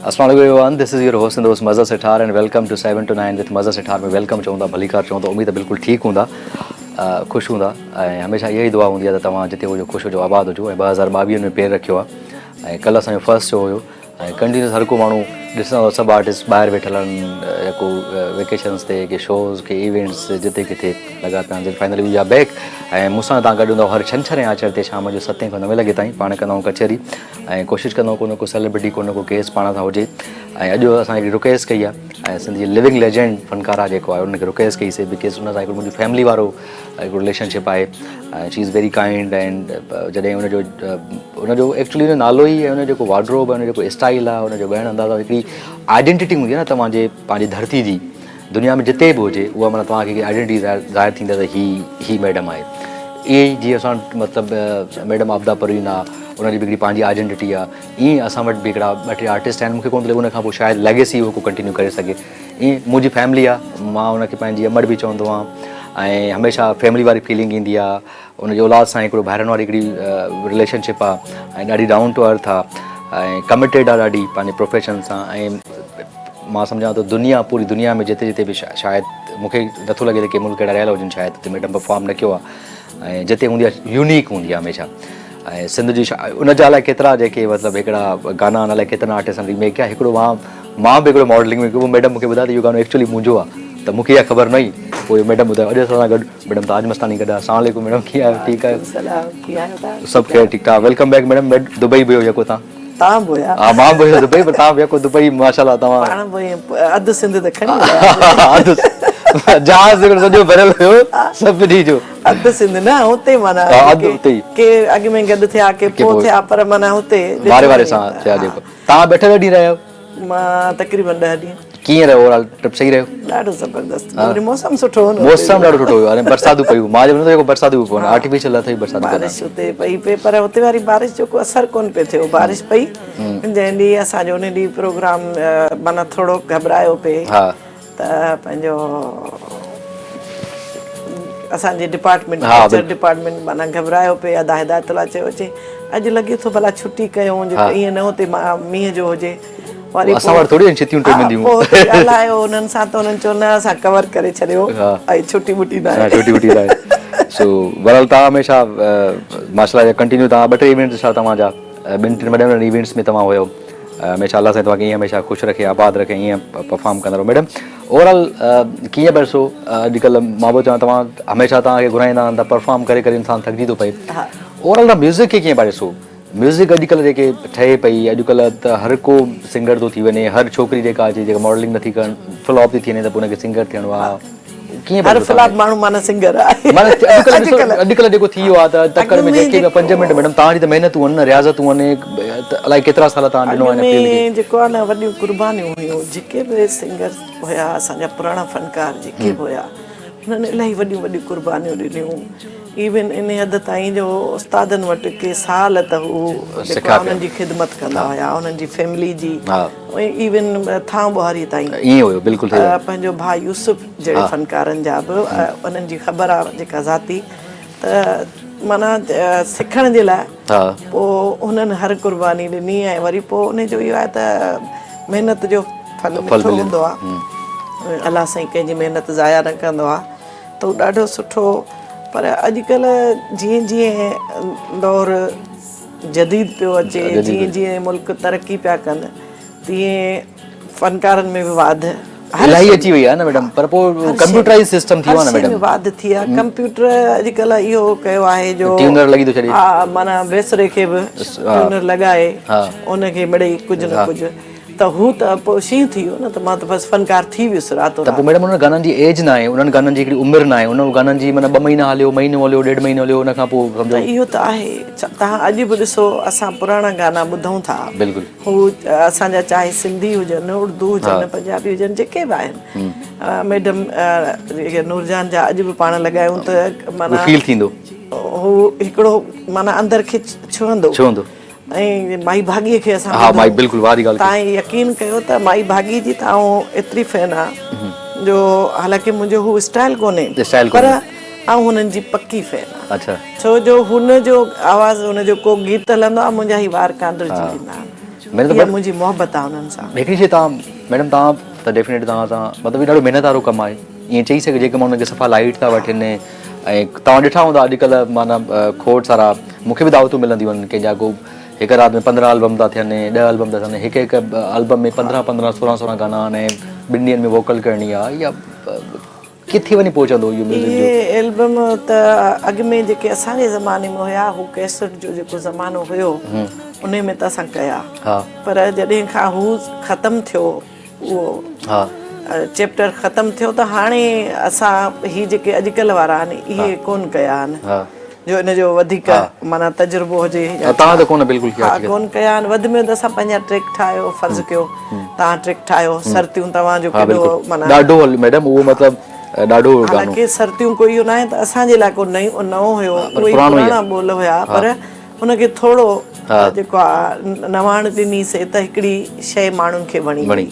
اسلام عليڪم everyone this is your host and دوست Mazhar Sethar and welcome to 7 to 9 with Mazhar Sethar ۾ welcome چئون ٿا ڀليڪار چئون ٿا اميد بلڪل ٺيڪ هوندا خوش هوندا ۽ هميشه اها ئي دعا هوندي آهي ته توهان جتي هجو خوش هجو آباد هجو ۽ 2022 ۾ پير رکيو آهي ۽ ڪلهه اسان جو فرسٽ شو هيو ۽ ڪنٽينيوس هر ڪو ماڻهو ڏسندو سڀ آرٽسٽ ٻاهر ويٺل آهن يا ڪو ويڪيشنس تي ڪي شوز ڪي ايونٽس جتي ڪٿي لڳا پيا آهن فائنلي we are back ۽ مون سان تان گڏ هوندو هر ڇنڇر ۽ آچر تي شام جو ستين کان نوين لڳي تائين پاڻ ڪندا آهيون ڪچهري ۽ ڪوشش ڪندا آهيون ڪو نه ڪو سيلبرٽي ڪو نه ڪو گيسٽ پاڻ سان هجي ۽ اڄ اسان هڪڙي رڪويسٽ ڪئي آهي ۽ سنڌ جي لونگ ليجنڊ فنڪارا جيڪو آهي ان کي رڪويسٽ ڪئي سي because ان سان هڪڙو منهنجي فيملي وارو هڪڙو رليشن شپ آهي ۽ شي از ويري ڪائنڊ اينڊ جڏهن ان جو ان جو ايڪچولي ان جو نالو ئي ۽ ان جو جيڪو وارڊروب ۽ ان جو جيڪو اسٽائل آهي ان جو ڳائڻ انداز آهي هڪڙي آئيڊينٽيٽي هوندي آهي نه توهان جي پنهنجي ڌرتي جي دنيا ۾ جتي به هجي اها معنيٰ توهان کي هڪڙي آئيڊينٽيٽي ظاهر ٿيندي آهي ته هي هي ميڊم آهي ائين ئي جيئن اسان وٽ مطلب ميڊم عابده پروين آهي ان جي به هڪڙي پنهنجي آئيڊينٽيٽي آهي ائين اسان وٽ به هڪڙا ٻه ٽي آرٽسٽ آهن مون کي ڪونه ٿو لڳي ان کان پوء شايد ليگيسي اهو ڪو ڪنٽينيو ڪري سگهي ائين منهنجي فيملي آ مان ان کي پنهنجي امڙ به چوندو آهيان ۽ هميشه فيملي واري فيلنگ ايندي آ ان جي اولاد سان هڪڙو ڀائرن واري هڪڙي رليشن شپ آ ۽ ڏاڍي ڊائون ٽو ارٿ آ ۽ ڪميٽيڊ آ ڏاڍي پنهنجي پروفيشن سان ۽ مان سمجهان ٿو دنيا پوري دنيا ۾ جتي جتي به شايد مون کي نٿو لڳي ته ڪي ملڪ اهڙا رهيل هجن شايد اتي ميڊم پرفارم نه ڪيو آ ۽ جتي هوندي آ يونيڪ هوندي آ هميشه ۽ سنڌ جي ان جا الائي ڪيترا جيڪي مطلب هڪڙا گانا الائي ڪيترن آرٽسٽن ريميڪ ڪيا هڪڙو مان مان به هڪڙو ماڊلنگ ۾ ڪيو ميڊم مونکي ٻڌايو ته اهو گانو ايڪچولي منهنجو آ ته مونکي اها خبر نه هئي پوء ميڊم ٻڌايو اڄ اسان سان گڏ ميڊم تاج مستاني گڏ آ السلام عليڪم ميڊم ڪيئن آهيو ٺيڪ آهيو سلام ڪيئن آهيو تان سڀ خير ٺيڪ ٺاڪ welcome back madam Dubai به هيو يڪو تان تان به هيا ها مان به هيس دبئي پر تان به يڪو دبئي ماشاءالله توهان پاڻ به اڌ سنڌ ته کڻي ويا اڌ جهاز هڪڙو سڄو ڀريل هيو سڀني جو اڌ سنڌ نه هتي معنيٰ اڌ اتي ئي ڪي اڳ ۾ گڏ ٿيا ڪي پوء ٿيا پر معنيٰ هتي واري واري سان ٿيا جيڪو تان به اٺ ڏهه ڏينهن رهيا آهيو؟ مان تقريبن ڏهه ڏينهن. ڪيئن رهيو اوور آل ٽرپ صحيح رهيو؟ ڏاڍو زبردست وري موسم سٺو هو نه موسم ڏاڍو سٺو هيو ۽ برساتون پيون مان چيو جيڪو برساتون به پون آرٽيفيشل اٿئي برساتون بارش اتي پئي پئي پر اتي واري بارش جو ڪو اثر ڪون پئي ٿيو بارش پئي جنهن ڏينهن اسان جو ان ڏينهن پروگرام معنيٰ ٿورو گهٻرايو پئي ها ته پنهنجو اسان جي ڊپارٽمينٽ ڪلچر ڊپارٽمينٽ معنيٰ گهٻرايو پئي ادا هدايت الله چيو اچي اڄ لڳي ٿو ڀلا ڇٽي ڪيون جو ائين نه هتي مينهن جو هجي وري اسان وٽ ٿوري ڇتيون ٽمنديون پوء هتي ڳالهايو انهن سان ته انهن چيو نه اسان ڪور ڪري ڇڏيو ۽ ڇٽي ٻٽي نه آهي ڇٽي ٻٽي نه آهي سو بهرحال توهان هميشه ماشاءالله ڪنٽينيو توهان ٻه ٽي ايونٽس ڇا توهان جا ٻن ٽن وڏن وڏن ايونٽس ۾ توهان هيو هميشه الله سائين توهان کي ائين هميشه خوش رکي آباد رکي ائين پرفارم ڪندا رهو ميڊم اوور آل ڪيئن پيا ڏسو اڄڪلهه مان به چوان توهان هميشه توهان کي گهرائيندا آهن ته پرفارم ڪري ڪري انسان ٿڪجي ٿو پئي اوور آل توهان ميوزڪ کي ڪيئن پيا ڏسو ميوزڪ اڄڪلهه جيڪي ٺهي پئي اڄڪلهه ته هر ڪو سنگر ٿو ٿي وڃي هر ڇوڪري جيڪا اچي جيڪا ماڊلنگ نٿي ڪرڻ فلاپ ٿي ٿي وڃي ته پوء ان کي سنگر ٿيڻو آهي ڪيئن هر فلاپ ماڻهو معنيٰ سنگر آهي. معنيٰ اڄڪلهه ڏسو اڄڪلهه جيڪو ٿي ويو آهي ته تڪڙ ۾ جيڪي به پنج منٽ ميڊم توهان جي ته محنتون آهن نه رياضتون آهن الائي ڪيترا سال توهان ڏنو آهي هن فيلڊ کي. اڳ ۾ جيڪو آهي نه وڏيون قربانيون هيون جيڪي به سنگر هيا اسان جا پراڻا فنڪار جيڪي به هيا انهن الاهي وڏيون وڏيون قربانيون ڏنيون ايون ان حد تائين جو استادن وٽ ڪي سال ته هو جيڪو آهي انهن جي خدمت ڪندا هيا انهن جي فيملي جي ايون ٿانء ٻهاري تائين ائين هيو بلڪل صحيح پنهنجو ڀاء يوسف جهڙي فنڪارن جا به انهن جي خبر آ جيڪا ذاتي ته معنيٰ سکڻ جي لاء پوء انهن هر قرباني ڏني ۽ وري پوء ان جو اهو آهي ته محنت جو ڦل مٺو هوندو آ الله سائين ڪنهن جي محنت ضايع نه ڪندو آ ته هو ڏاڍو سٺو پر اڄڪلهه جيئن جيئن دور جديد پيو اچي جيئن جيئن ملڪ ترقي پيا ڪن تيئن فنڪارن ۾ به واڌ الاهي اچي وئي آهي نه ميڊم پر پوء ڪمپيوٽرائز سسٽم ٿي ويو آهي نه ميڊم واڌ ٿي آهي ڪمپيوٽر اڄڪلهه اهو ڪيو آهي جو ٽيونر لڳي ٿو ڇڏي ها معنيٰ بيسري کي به ٽيونر لڳائي ان کي مڙئي ڪجهه نه ڪجهه ته هو ته پوء شينهن ٿي ويو نه ته مان ته بس فنڪار ٿي ويس راتو ته رات. پوء ميڊم انهن گانن جي ايج ناهي انهن گانن جي هڪڙي عمر ناهي انهن گانن جي معنيٰ ٻه مهينا هليو مهينو هليو ڏيڍ مهينو هليو ان کان پوء سمجهو. ته اهو ته آهي توهان اڄ به ڏسو اسان پراڻا گانا ٻڌون ٿا بلڪل. هو اسان جا چاهي سنڌي هجن اردو هجن پنجابي هجن جيڪي به آهن ميڊم نورجهان جا اڄ به پاڻ لڳايون ته معنيٰ فيل ٿيندو هو هڪڙو معنيٰ اندر کي ڇهندو ڇهندو. ۽ مائي ڀاڳي کي اسان ها مائي بلڪل واھ جي ڳالھ تائين يقين ڪيو ته مائي ڀاڳي جي ته آئون ايتري فين آ جو حالانڪه منهنجو هو اسٽائل ڪونهي پر آئون هنن جي پڪي فين آ اڇا ڇو جو هن جو آواز هن جو ڪو گيت هلندو آ منهنجا هي وار ڪانڊرجي ويندا آهن. اها منهنجي محبت آهي انهن سان. هڪڙي شي توهان ميڊم توهان ته ڊيفينيٽ توهان سان مطلب هي ڏاڍو محنت وارو ڪم آهي ائين چئي سگهجي ڪي ماڻهو ان کي صفا لائيٽ ٿا وٺن ۽ توهان ڏٺا هوندا اڄڪلهه معنيٰ کوڙ سارا مون کي به دعوتون ملنديون آهن ڪنهن جا ڪو هڪ رات ۾ 15 البم ٿا ٿين 10 البم ٿا ٿين هڪ هڪ البم ۾ 15 15 16 16 گانا آهن ۽ ٻن ڏينهن ۾ ووڪل ڪرڻي آهي يا ڪٿي وڃي پهچندو اهو ميوزڪ جو. اهي البم ته اڳ ۾ جيڪي اسان جي زماني ۾ هيا هو ڪيسٽ جو جيڪو زمانو هيو انهي ۾ ته اسان ڪيا پر جڏهن کان هو ختم ٿيو اهو چيپٽر ختم ٿيو ته هاڻي اسان هي جيڪي اڄڪلهه وارا آهن اهي ڪون ڪيا آهن جو ان جو وڌيڪ معنيٰ تجربو هجي يا توهان ته ڪونه بلڪل ها ڪونه ڪيا آهن وڌ ۾ وڌ اسان پنهنجا ٽريڪ ٺاهيو فرض ڪيو توهان ٽريڪ ٺاهيو سرتيون توهان جو ڪيڏو معنيٰ ڏاڍو ميڊم اهو مطلب ڏاڍو گانو حالانڪه سرتيون ڪوئي اهو ناهي ته اسان جي لاء ڪو نئون نئون هيو اهي پراڻا ٻول هيا پر ان کي ٿورو جيڪو آ نواڻ ڏني سي ته هڪڙي شيء ماڻهن کي وڻي وئي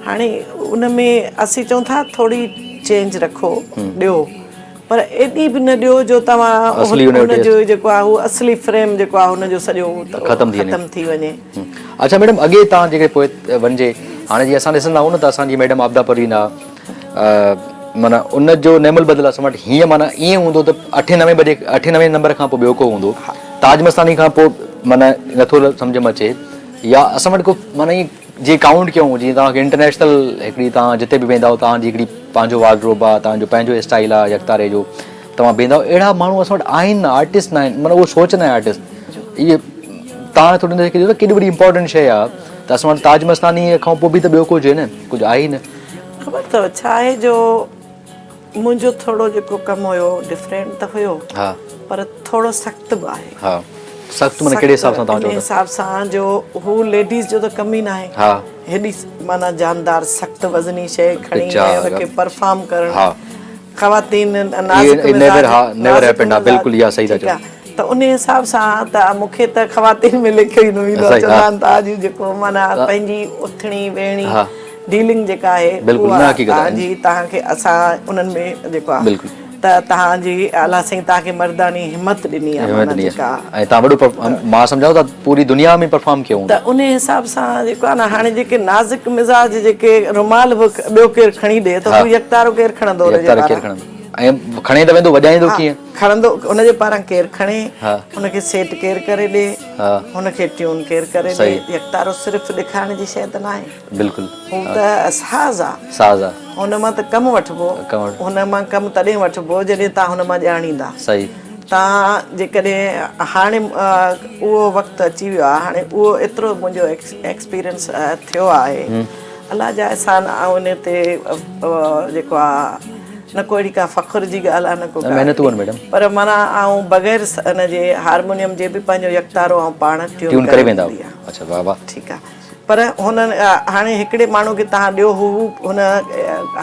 هاڻي ان ۾ اسين چئون ٿا ٿوري چينج رکو ڏيو پر ايڏي به نه ڏيو جو توهان ان جو جيڪو آهي اهو اصلي فريم جيڪو آهي ان جو سڄو ختم ٿي وڃي. اڇا ميڊم اڳي توهان جيڪي پوء وڃجي هاڻي جي اسان ڏسندا آهيون نه ته اسان جي ميڊم عابده پروين آ معنيٰ ان جو نعم البدل اسان وٽ هيئن معنيٰ ائين هوندو ته اٺين نوين بجي اٺين نوين نمبر کان پوء ٻيو ڪو هوندو تاج مستاني کان پوء معنيٰ نٿو سمجهه ۾ اچي يا اسان وٽ ڪو معنيٰ ائين جي ڪائونٽ ڪيون جيئن توهان کي انٽرنيشنل هڪڙي توهان جتي به ويندا آهيو توهان جي هڪڙي پنهنجو وارڊروب آهي توهان جو پنهنجو اسٽائل آهي يڪتاري جو توهان بيهندا آهيو اهڙا ماڻهو اسان وٽ آهن نه آرٽسٽ نه آهن معنيٰ اهو سوچ نه آهي آرٽسٽ اهي توهان ٿوري دير ته ڪيڏي وڏي امپورٽنٽ شيء آهي ته اسان وٽ تاج مستاني کان پوء به ته ٻيو ڪجهه نه ڪجهه آهي ئي نه. خبر اٿو ڇا آهي جو منهنجو ٿورو جيڪو ڪم هيو ڊفرينٽ ته هيو پر ٿورو سخت به آهي. ها سخت معنيٰ ڪهڙي حساب سان توهان چئو ٿا؟ ان حساب سان جو هو ليڊيز جو ته ڪم ئي ناهي. ها. هيڏي معنيٰ جاندار سخت وزني شيء کڻي ۽ ان کي پرفارم ڪرڻ. ها. خواتين نازڪ مزاج نيور هيپنڊ ها بلڪل اها صحيح ٿا چئو. ته ان حساب سان ته مون کي ته خواتين ۾ ليکيو ئي نه ويندو آهي چوندا آهن توهان جي جيڪو معنيٰ پنهنجي اٿڻي ويهڻي ڊيلنگ جيڪا آهي اها توهان جي توهان کي اسان انهن ۾ جيڪو آهي ته توهان جي الله سائين توهان کي مرداني همت ڏني آهي معنيٰ جيڪا ۽ توهان وڏو مان سمجهان ٿو ته پوري دنيا ۾ پرفارم ڪيو هوندو ته ان حساب سان جيڪو آهي نه هاڻي جيڪي نازڪ مزاج جيڪي رومال به ٻيو ڪير کڻي ڏي ته هو يڪتارو ڪير کڻندو ان جي پاران ۽ کڻي ته ويندو وڄائيندو ڪيئن کڻندو ان جي پاران ڪير کڻي ان کي سيٽ ڪير ڪري ڏي هن کي ٽيون ڪير ڪري ڏي يڪتارو صرف ڏيکارڻ جي شيء ته ناهي بلڪل هو ته ساز آ ساز آ هن مان ته ڪم وٺبو هن مان ڪم تڏهن وٺبو جڏهن تان هن مان ڄاڻيندا صحيح تان جيڪڏهن هاڻي اهو وقت اچي ويو آ هاڻي اهو ايترو منهنجو ايڪسپيرينس ٿيو آهي الله جا احسان آئون ان تي جيڪو آ نه ڪو اهڙي ڪا فخر جي ڳالهه آ نه ڪو محنتون آهن ميڊم پر معنيٰ آئون بغير ان جي هارمونيم جي به پنهنجو يڪتارو آئون پاڻ ٽيون ڪري ويندا اڇا واه واه ٺيڪ آ پر هن هاڻي هڪڙي ماڻهو کي تهان ڏيو هو هن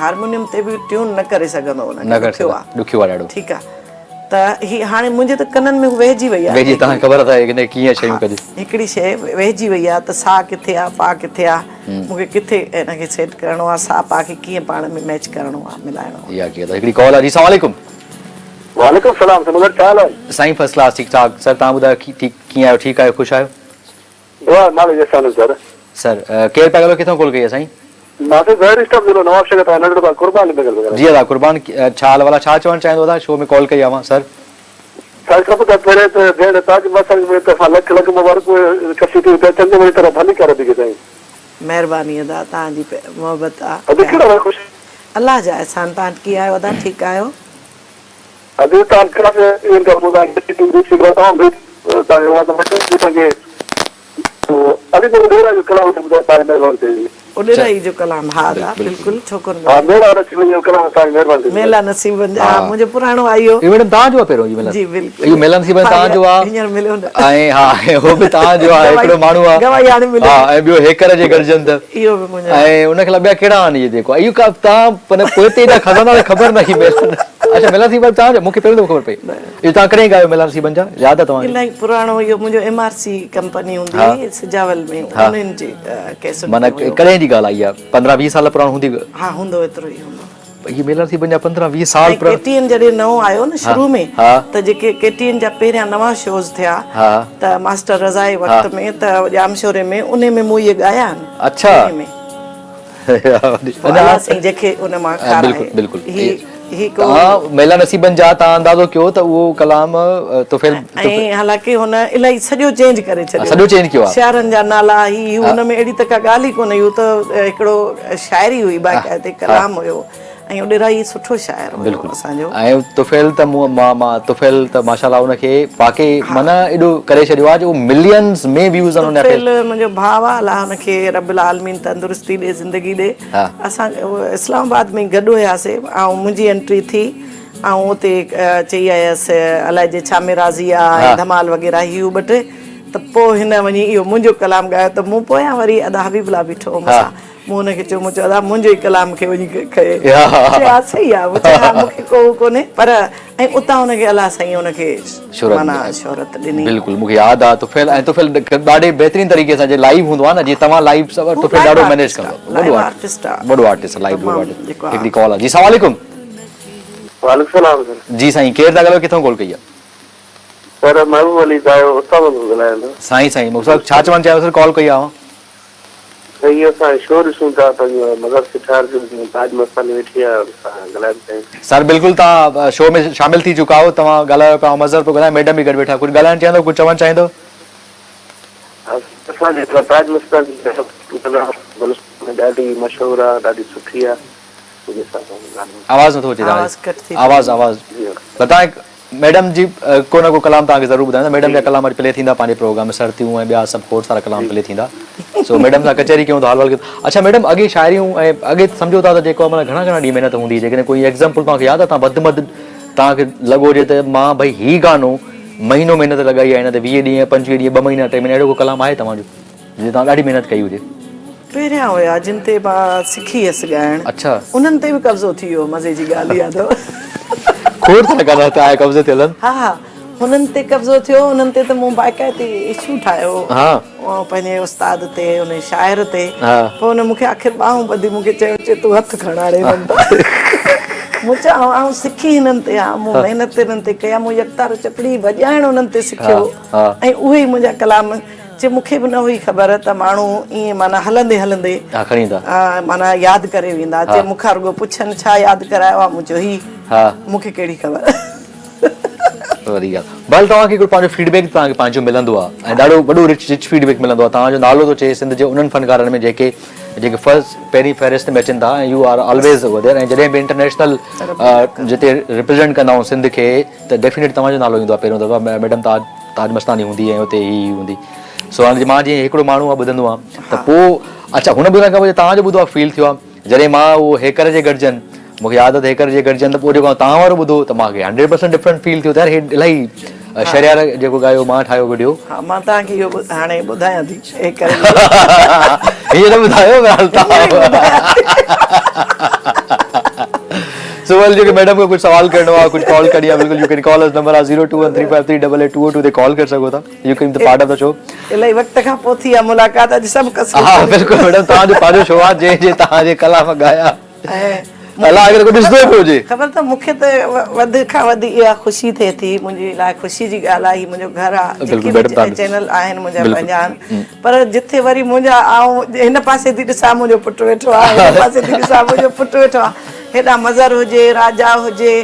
هارمونيم تي به ٽيون نه ڪري سگهندو هن کي ڏکيو آ ڏکيو آ ڏاڍو ٺيڪ آ ته هي هاڻي منهنجي ته ڪنن ۾ ويهجي وئي آ ويهجي تهان خبر اٿا هن ڪيئن شيون ڪجي هڪڙي شي ويهجي وئي آ ته سا ڪٿي آ پا ڪٿي آ مون کي ڪٿي هن کي سيٽ ڪرڻو آ سا پا کي ڪيئن پاڻ ۾ ميچ ڪرڻو آ ملائڻو آ يا ڪيئن هڪڙي ڪال آ جي السلام عليڪم. وعليڪم السلام سمندر ڇا حال آهي. سائين فرسٽ ڪلاس ٺيڪ ٺاڪ سر تهان ٻڌايو ٺيڪ ڪيئن آهيو ٺيڪ آهيو خوش آهيو. دعا مالڪ جي احسان سر. سر ڪير پيا ڳالهايو ڪٿان ڪال ڪئي آهي سائين. مان سائين ظاهر اسٽاف ضلعو نواب شاهه کان ننڍڙو ڀاء قربان علي مينگل پيو ڳالهايان. جي ادا قربان ڇا حال احوال آهي ڇا چوڻ چاهيندو ادا شو ۾ ڪال ڪئي آهي اوهان سر. سائين سڀ کان پهرين ته ڀيڻ تاج ماسڻ کي منهنجي طرفان لک لک مبارڪون ڪشي ٽي وي تي اچڻ جي منهنجي طرفان ڀليڪار ادي کي سائين. مهرباني ادا توهان جي محبت آ. ادي ڪهڙو حال خوش. الله جا احسان توهان ڪيئن آهيو ادا ٺيڪ آهيو. ادي توهان ڪافي ڏينهن کان پوء توهان کي ٽي وي ڏسي تمام توهان جي آواز وٺي اسان کي ادي ٿورو ڏيرا جو ڪلام ٻڌايو توهان جي مهرباني ٿيندي. اڏيرائي جو ڪلام ها ادا بلڪل ڇو ڪونه ها ميلا نصيبن جو ڪلام توهان جي مهرباني ٿيندي. ميلا نصيبن جا ها منهنجو پراڻو آهي اهو. اهو ميڊم توهان جو آهي پهريون اهو ميلا جي بلڪل اهو ميلا نصيبن توهان جو آهي هينئر مليو نه ۽ ها اهو به توهان جو آهي هڪڙو ماڻهو آهي گواهي هاڻي ملي ها ۽ ٻيو هيڪر جي گرجن ته اهو به منهنجو ۽ ان کان علاوه ٻيا ڪهڙا آهن اهي جيڪو اهو ڪا توهان پر پوئتي ايڏا خزانا ته خبر نه هئي ميلا اڇا ميلا نصيبن توهان جو مون کي پهريون دفعو خبر پئي اهو توهان ڪڏهن ڳايو ميلا نصيبن جا ياد آهي توهان کي؟ الاهي پراڻو اهو منهنجو ايم آر سي ڪمپني هوندي هئي سجاول ۾ انهن جي ڪيسٽ معنيٰ ۾ هيو. ڪڏهن جي ڳالهه آهي اها 15 20 سال پراڻو هوندي؟ ها هوندو ايترو ئي هوندو. اهي ميلا نصيبن جا 15 20 سال ۽ ڪي ٽي اين جڏهن نئون آيو نه شروع ۾ ته جيڪي ڪي ٽي اين جا پهريان نوان شوز ٿيا ته ماسٽر رضا جي وقت ۾ ته ڄامشوري ۾ انهي ۾ مون اهي ڳايا آهن. اڇا. انهي ۾ پوء الله سائين جنهن کي ان مان کارائي. بلڪل بلڪل. هي ڪو ميلا نصيبن جا تان اندازو ڪيو ته اهو ڪلام طفيل ۽ حالانڪه هن الائي سڄو چينج ڪري ڇڏيو. سڄو چينج ڪيو آ. شعرن جا نالا هي هو ان ۾ اهڙي ته ڪا ڳالهه ئي ڪونه هئي هو ته هڪڙو شاعري هئي باقاعدي ڪلام هيو ۽ هو ڏرائي سٺو شاعر هيو اسان جو. ۽ طفيل ته مون مان مان طفيل ته ماشاءالله ان کي واقعي معنيٰ ايڏو ڪري ڇڏيو آ جو ملينز ۾ ويوز آهن ان جا. طفيل منهنجو ڀاء آ الله ان کي رب العالمين تندرستي ڏي زندگي ڏي اسان اسلام آباد ۾ گڏ هياسي آئون منهنجي انٽري ٿي آئون اتي چئي آيس الائجي ڇا ۾ راضي آ ۽ ڌمال وغيره هي هو ٻه ٽي ته پوء هن وڃي اهو منهنجو ڪلام ڳايو ته مون پويان وري ادا حبيب الله بيٺو هو مون سان مون هن کي چيو مون چيو ادا منهنجو ئي ڪلام کي وڃي کئي چي ها صحيح آ مون چيو ها مون کي ڪو هو ڪونهي پر ۽ اتان هن کي الله سائين هن کي معنيٰ شهرت ڏني. بلڪل مون کي ياد آ طفيل ۽ طفيل ڏاڍي بهترين طريقي سان جي لائيو هوندو آ نه جي توهان لائيو سڀ طفيل ڏاڍو مينيج ڪندو آ وڏو آرٽسٽ آ وڏو آرٽسٽ آ لائيو وڏو آرٽسٽ هڪڙي ڪال آ جي السلام عليڪم. وعليڪم السلام سر. جي سائين ڪير ٿا ڳالهايو ڪٿان ڪال ڪئي آ. سر محبوب علي دايو اتان ٿو ڳالهايان. سائين سائين محبوب صاحب ڇا چوڻ چاهيو سر ڪال ڪئي آ اوهان. سائين اسان شو ڏسون ٿا پنهنجو مظهر سٺار جو جيئن تاج مستاني ويٺي آهي ان سان ڳالهائڻ چاهيون ٿا. سر بلڪل توهان شو ۾ شامل ٿي چڪا آهيو توهان ڳالهايو پيا آئون مظهر پيو ڳالهايان ميڊم به گڏ ويٺا ڪجهه ڳالهائڻ چاهيندو ڪجهه چوڻ چاهيندو. ها اسان جي تاج مستاني بلوچستان ۾ ڏاڍي مشهور آهي ڏاڍي سٺي آهي ان حساب سان گانو. آواز نٿو اچي توهان جي آواز آواز پر توهان ميڊم جي ڪو نه ڪو ڪلام توهان کي ضرور ٻڌائيندا ميڊم جا ڪلام اڄ پلي ٿيندا پنهنجي پروگرام ۾ سرتيون ۽ ٻيا سڀ کوڙ سارا ڪلام پلي ٿيندا سو ميڊم سان ڪچهري ڪيون ٿا حال وحوال ڪيون اڇا ميڊم اڳي شاعريون ۽ اڳي سمجهو ٿا ته جيڪو معنيٰ گهڻا گهڻا ڏينهن محنت هوندي جيڪڏهن ڪوئي ايگزامپل توهان کي ياد آهي توهان وڌ ۾ وڌ توهان کي لڳو هجي ته مان ڀئي هي گانو مهينو محنت لڳائي آهي هن تي 20 ڏينهن 25 ڏينهن ٻه مهينا ٽي مهينا اهڙو ڪو ڪلام آهي توهان جو جنهن تي توهان ڏاڍي محنت ڪئي هجي. پهريان هيا جن تي مان سکي هيس ڳائڻ. اڇا. انهن تي به قبضو ٿي ويو مزي جي ڳالهه اها اٿو. کوڙ سارا گانا تي آهي قبضو ٿيل. ها ها هنن تي قبضو ٿيو انهن تي ته مون باقاعدي اشو ٺاهيو. ها. پنهنجي استاد تي ان شاعر تي. ها. پوء هن مون کي آخر ٻانهون ٻڌي مون کي چيو چي تون هٿ کڻ هاڻي هنن تان. مون چيو آئون سکي هنن تي آهيان مون محنت هنن تي ڪئي آهي مون يڪتارو چپڙي وڄائڻ هنن تي سکيو. ها. ۽ اهي ئي منهنجا ڪلام چي مون کي به نه هئي خبر ته ماڻهو ائين معنيٰ هلندي هلندي ها کڻي ايندا. معنيٰ ياد ڪري ويندا. چي مون کان رڳو پڇن ڇا ياد ڪرايو آ؟ مون چيو هي. ها. مون کي ڪهڙي خبر. وڏي ڳالهه. بهرحال توهان کي هڪڙو پنهنجو فيڊ بيڪ توهان کي پنهنجو ملندو آ ۽ ڏاڍو وڏو رچ رچ فيڊ بيڪ ملندو آ. توهان جو نالو ٿو چئي سنڌ جي انهن فنڪارن ۾ جيڪي جيڪي فرسٽ پهرين فهرست ۾ اچن ٿا ۽ you are always over there ۽ جڏهن به انٽرنيشنل جتي ريپريزنٽ ڪندا آهيون سنڌ کي ته ڊيفينيٽ توهان جو نالو ايندو آهي پهريون دفعو ميڊم تاج تاج مستاني هوندي ۽ اتي هي هي هوندي سو هاڻي مان جيئن هڪڙو ماڻهو آهي ٻڌندو آهيان ته پوء اڇا هن ٻڌڻ کان پوء توهان جو ٻڌو آهي فيل ٿيو آهي جڏهن مان اهو هيڪر جي گڏجن مون کي ياد آهي ته هيڪر جي گڏجن ته پوء جيڪو توهان وارو ٻڌو ته مان کي هنڊريڊ پرسنٽ ڊفرنٽ فيل ٿيو ته يار هي الاهي شهريار جيڪو ڳايو مان ٺاهيو وڊيو. ها مان توهان کي اهو هاڻي ٻڌايان ٿي هيڪر جي هيئن نه ٻڌايو بهرحال توهان سو ويل جيڪي ميڊم کي ڪجهه سوال ڪرڻو آهي ڪجهه ڪال ڪرڻي آهي بلڪل U can call us number آهي 02135388202 تي ڪال ڪري سگهو ٿا you can the part of the show. الائي وقت کان پوء ٿي آهي ملاقات اڄ سڀ ڪسر ها بلڪل ميڊم توهان جو پنهنجو شو آهي جنهن جي توهان جي ڪلام ڳايا الله اگر ڪو ڏسندو ئي پيو هجي. خبر اٿو مون کي ته وڌ کان وڌ اها خوشي ٿئي ٿي منهنجي لاء خوشي جي ڳالهه آهي هي منهنجو گهر آهي جيڪي به چينل آهن منهنجا پنهنجا آهن پر جٿي وري منهنجا آئون هن پاسي ٿي ڏسان منهنجو پٽ ويٺو آهي هن پاسي ٿي ڏسان منهنجو پٽ ويٺو آهي هيڏانهن مظهر هجي راجا هجي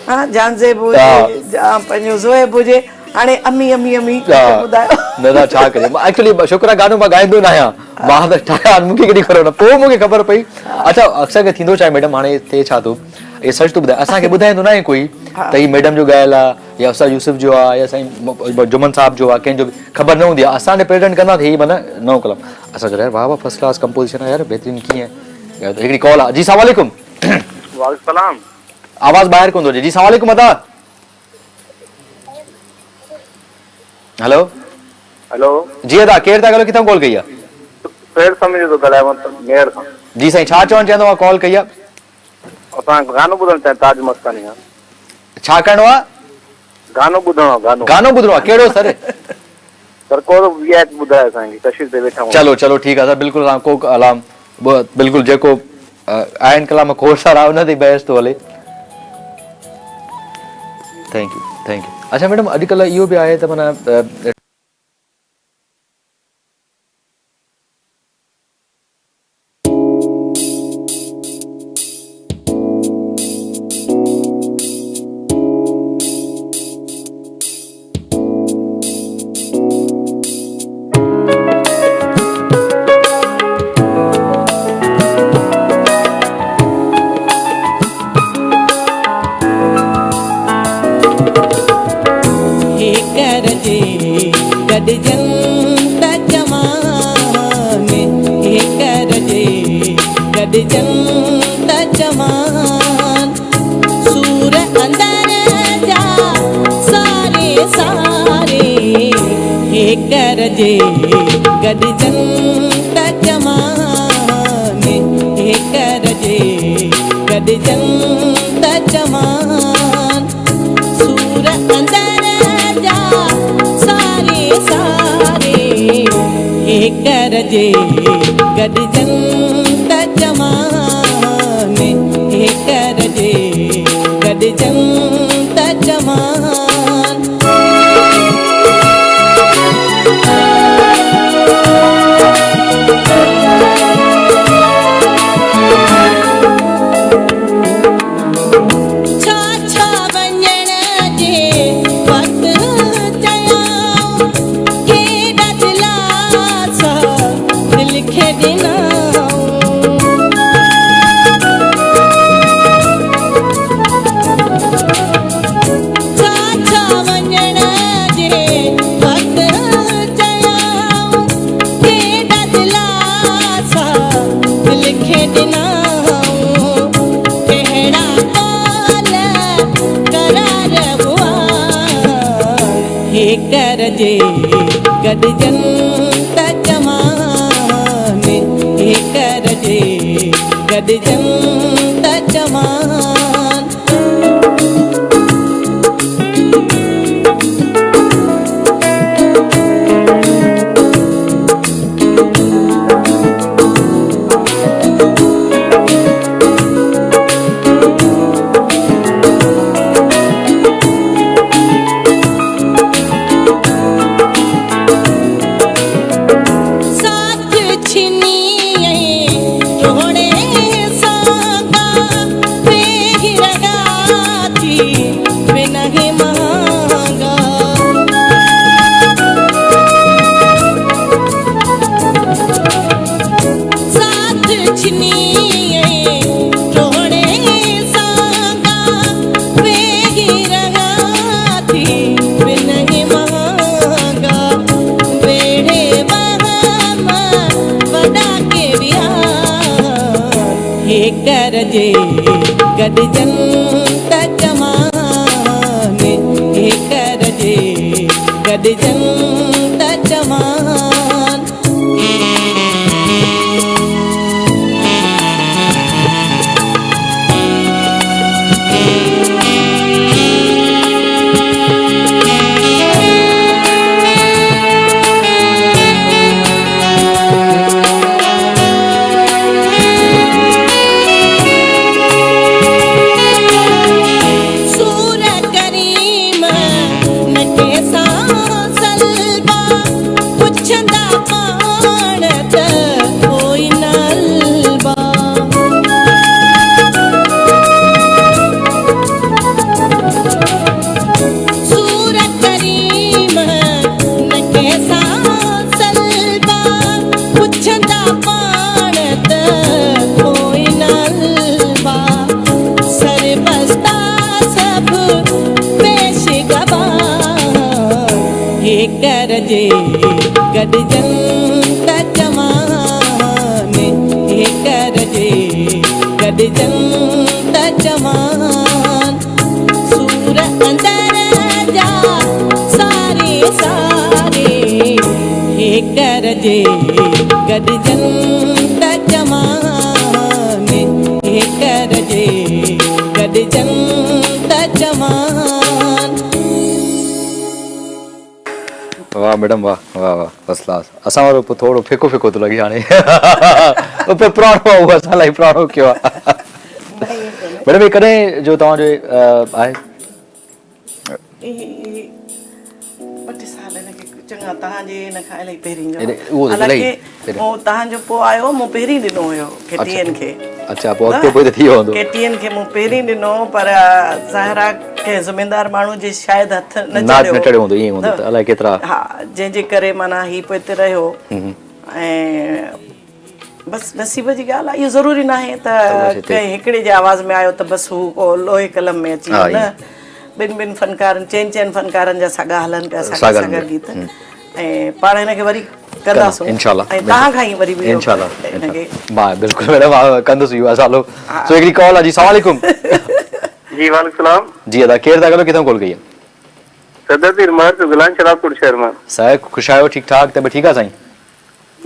ها جهانزيب هجي يا پنهنجو زوهيب هجي هاڻي امي امي امي ٻڌايو. نه نه ڇا ڪجي ايڪچولي شڪر آهي گانو مان ڳائيندو نه آهيان مان ته ٺاهيا آهن مون کي ڪهڙي خبر نه پوء مون کي خبر پئي اڇا اڪثر ڪري ٿيندو ڇا آهي ميڊم هاڻي ٿئي ڇا ٿو اهي سچ ٿو ٻڌايان اسان کي ٻڌائيندو نه آهي ڪوئي ته هي ميڊم جو ڳايل آهي يا استاد يوسف جو آ يا سائين جمن صاحب جو آ ڪنهن جو به خبر نه هوندي آ اسان ڏي پريزنٽ ڪندا ته هي معنيٰ نئون ڪلام اسان چيو يار واهه واهه فرسٽ ڪلاس ڪمپوزيشن آ يار بهترين ڪيئن ڳايو هڪڙي ڪال آ جي سلام عليڪم. وعليڪم سلام. آواز ٻاهر ڪونه ٿو اچي جي سلام عليڪم ادا. هلو. هلو. جي ادا ڪير ٿا ڳالهايو ڪٿان ڪال ڪئي آ. سهيل سميجو ٿو ڳالهايان ميهڙ کان. جي سائين ڇا چوڻ چاهيندو آ ڪال ڪئي آ. اسان گانو ٻڌڻ چاهيون تاج مستاني کان. ڇا ڪرڻو آ؟ گانو ٻڌڻو آ گانو. گانو ٻڌڻو آ ڪهڙو سر؟ سر ڪو وي آء پي ٻڌايو اسان کي ڪشير تي ويٺا آهيون. چلو چلو ٺيڪ آ سر بلڪل اسان ڪو ڪلام بلڪل جيڪو آهن ڪلام کوڙ سارا ان تي بحث ٿو هلي. Thank you thank you اڇا ميڊم اڄڪلهه اهو به آهي ته معنيٰ هيڪر جي گڏجن ته چوان هيڪر جي گڏجن ته چوان سور اندر جا ساري ساري هيڪر جي گڏجن ته چوان هيڪر جي گڏجن ته چوان سور اندر جا ساري ساري هيڪر جي گڏجن ته چوان هيڪر جي گڏجن ته چوان. ڇا ڇا وڃڻ جي وقت چيائون، ڪيڏا دلاسا دل کي ڏنائون. ڇا ڇا وڃڻ جي وقت چيائون، ڪيڏا دلاسا دل کي ڏنائون. ڪهڙا قول قرار هئا، هيڪر جي گڏجن ته چوان، هيڪر جي گڏجن ته چوان. ساٿ ڇني ۽ ٽوڙي سانگا، ويهي رهيا ٿي بنهه مهانگا. ساٿ ڇني ۽ ٽوڙي سانگا، ويهي رهيا ٿي بنهه مهانگا. ويڙهي وهم وڏا ڪي ويا، هيڪر جي گڏجن ته چوان، هيڪر جي گڏجن ته چوان. سور ڪريم نه ڪنهن سان سلبا، پڇندا پاڻ ته ڪوئي نه البا. سور ڪريم نه ڪنهن سان سلبا، پڇندا پاڻ ته ڪوئي نه البا. سربستا سڀ پيش گواهه، هيڪر جي گڏجن ته چوان، هيڪر جي گڏجن ته چوان. سور اندر جا ساري ساري، هيڪر جي گڏجن ته چوان، هيڪر جي گڏجن ته چوان. واھ ميڊم واھ واھ واھ فرسٽ ڪلاس اسان وارو پوء ٿورو ڦڪو ڦڪو ٿو لڳي هاڻي. پر پراڻو آهي اهو اسان لاء پراڻو ڪيو آهي. ميڊم هي ڪڏهن جو توهان جو آهي؟ هي ٻه ٽي سال هن کي چڱا توهان جي هن کان الاهي پهرين جو حالانڪه مون توهان جو پوء آيو مون پهرين ڏنو هيو ڪي ٽي اين کي. اڇا پوء اڳتي پوء ته ٿي ويو هوندو. ڪي ٽي اين کي مون پهرين ڏنو پر ظاهر آ ڪنهن ذميدار ماڻهو جي شايد هٿ نه چڙهيو نه چڙهيو هوندو ائين هوندو ته الائي ڪيترا ها جنهن جي ڪري معنيٰ هي پوئتي رهيو ۽ بس نصيب جي ڳالهه آهي اهو ضروري ناهي ته ڪنهن هڪڙي جي آواز ۾ آيو ته بس هو ڪو لوهي قلم ۾ اچي ويو نه ٻن ٻن فنڪارن چئن چئن فنڪارن جا ساڳا هلن پيا ساڳا ساڳا گيت ۽ پاڻ هن کي وري ڪنداسون انشاءالله ۽ توهان کان ئي وري به انشاءالله هن کي مان بلڪل ميڊم ڪندس اهو ازالو سو هڪڙي ڪال آ جي السلام عليڪم. جي وعليڪم السلام. جي ادا ڪير ٿا ڳالهايو ڪٿان ڪال ڪئي آ. صدر پير مهر جو گلان شراب ڪوٽ شهر مان. سر خوش آهيو ٺيڪ ٺاڪ طبيعت ٺيڪ آ سائين.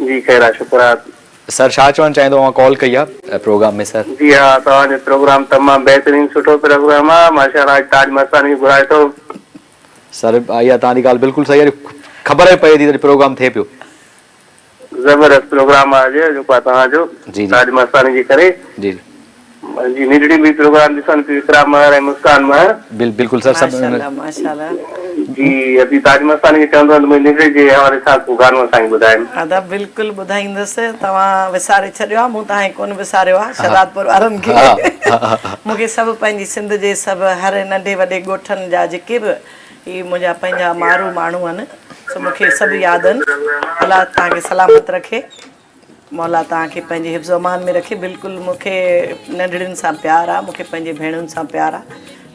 جي خير آ شڪر آ. سر ڇا چوڻ چاهيندو اوهان ڪال ڪئي آ پروگرام ۾ سر. جي ها توهان جو پروگرام تمام بهترين سٺو پروگرام آ ماشاءالله اڄ تاج مستاني کي گهرائي ٿو. سر اها توهان جي ڳالهه بلڪل صحيح آ خبر به پئي ٿي ته پروگرام ٿئي پيو. زبردست پروگرام آ اڄ جيڪو آ توهان جو جي جي تاج مستاني جي ڪري. جي جي. جي ننڍڙي به پروگرام ڏسن پيون اقرا مهر ۽ مسڪان مهر. بلڪل سر سڀ ماشاءالله ماشاءالله. جي ادي تاج مستاني کي چوندو ته منهنجي ننڍڙي جي حوالي سان ڪو گانو اسان کي ٻڌائين. ادا بلڪل ٻڌائيندس توهان وساري ڇڏيو آ مون توهان کي ڪونه وساريو آ شھدادپور وارن کي مون کي سڀ پنهنجي سنڌ جي سڀ هر ننڍي وڏي ڳوٺن جا جيڪي به هي منهنجا پنهنجا مارو ماڻهو آهن سو مون کي سڀ ياد آهن الله توهان کي سلامت رکي. مولا توهان کي پنهنجي حفظ و امان ۾ رکي بلڪل مون کي ننڍڙين سان پيار آ مون کي پنهنجي ڀيڻن سان پيار آ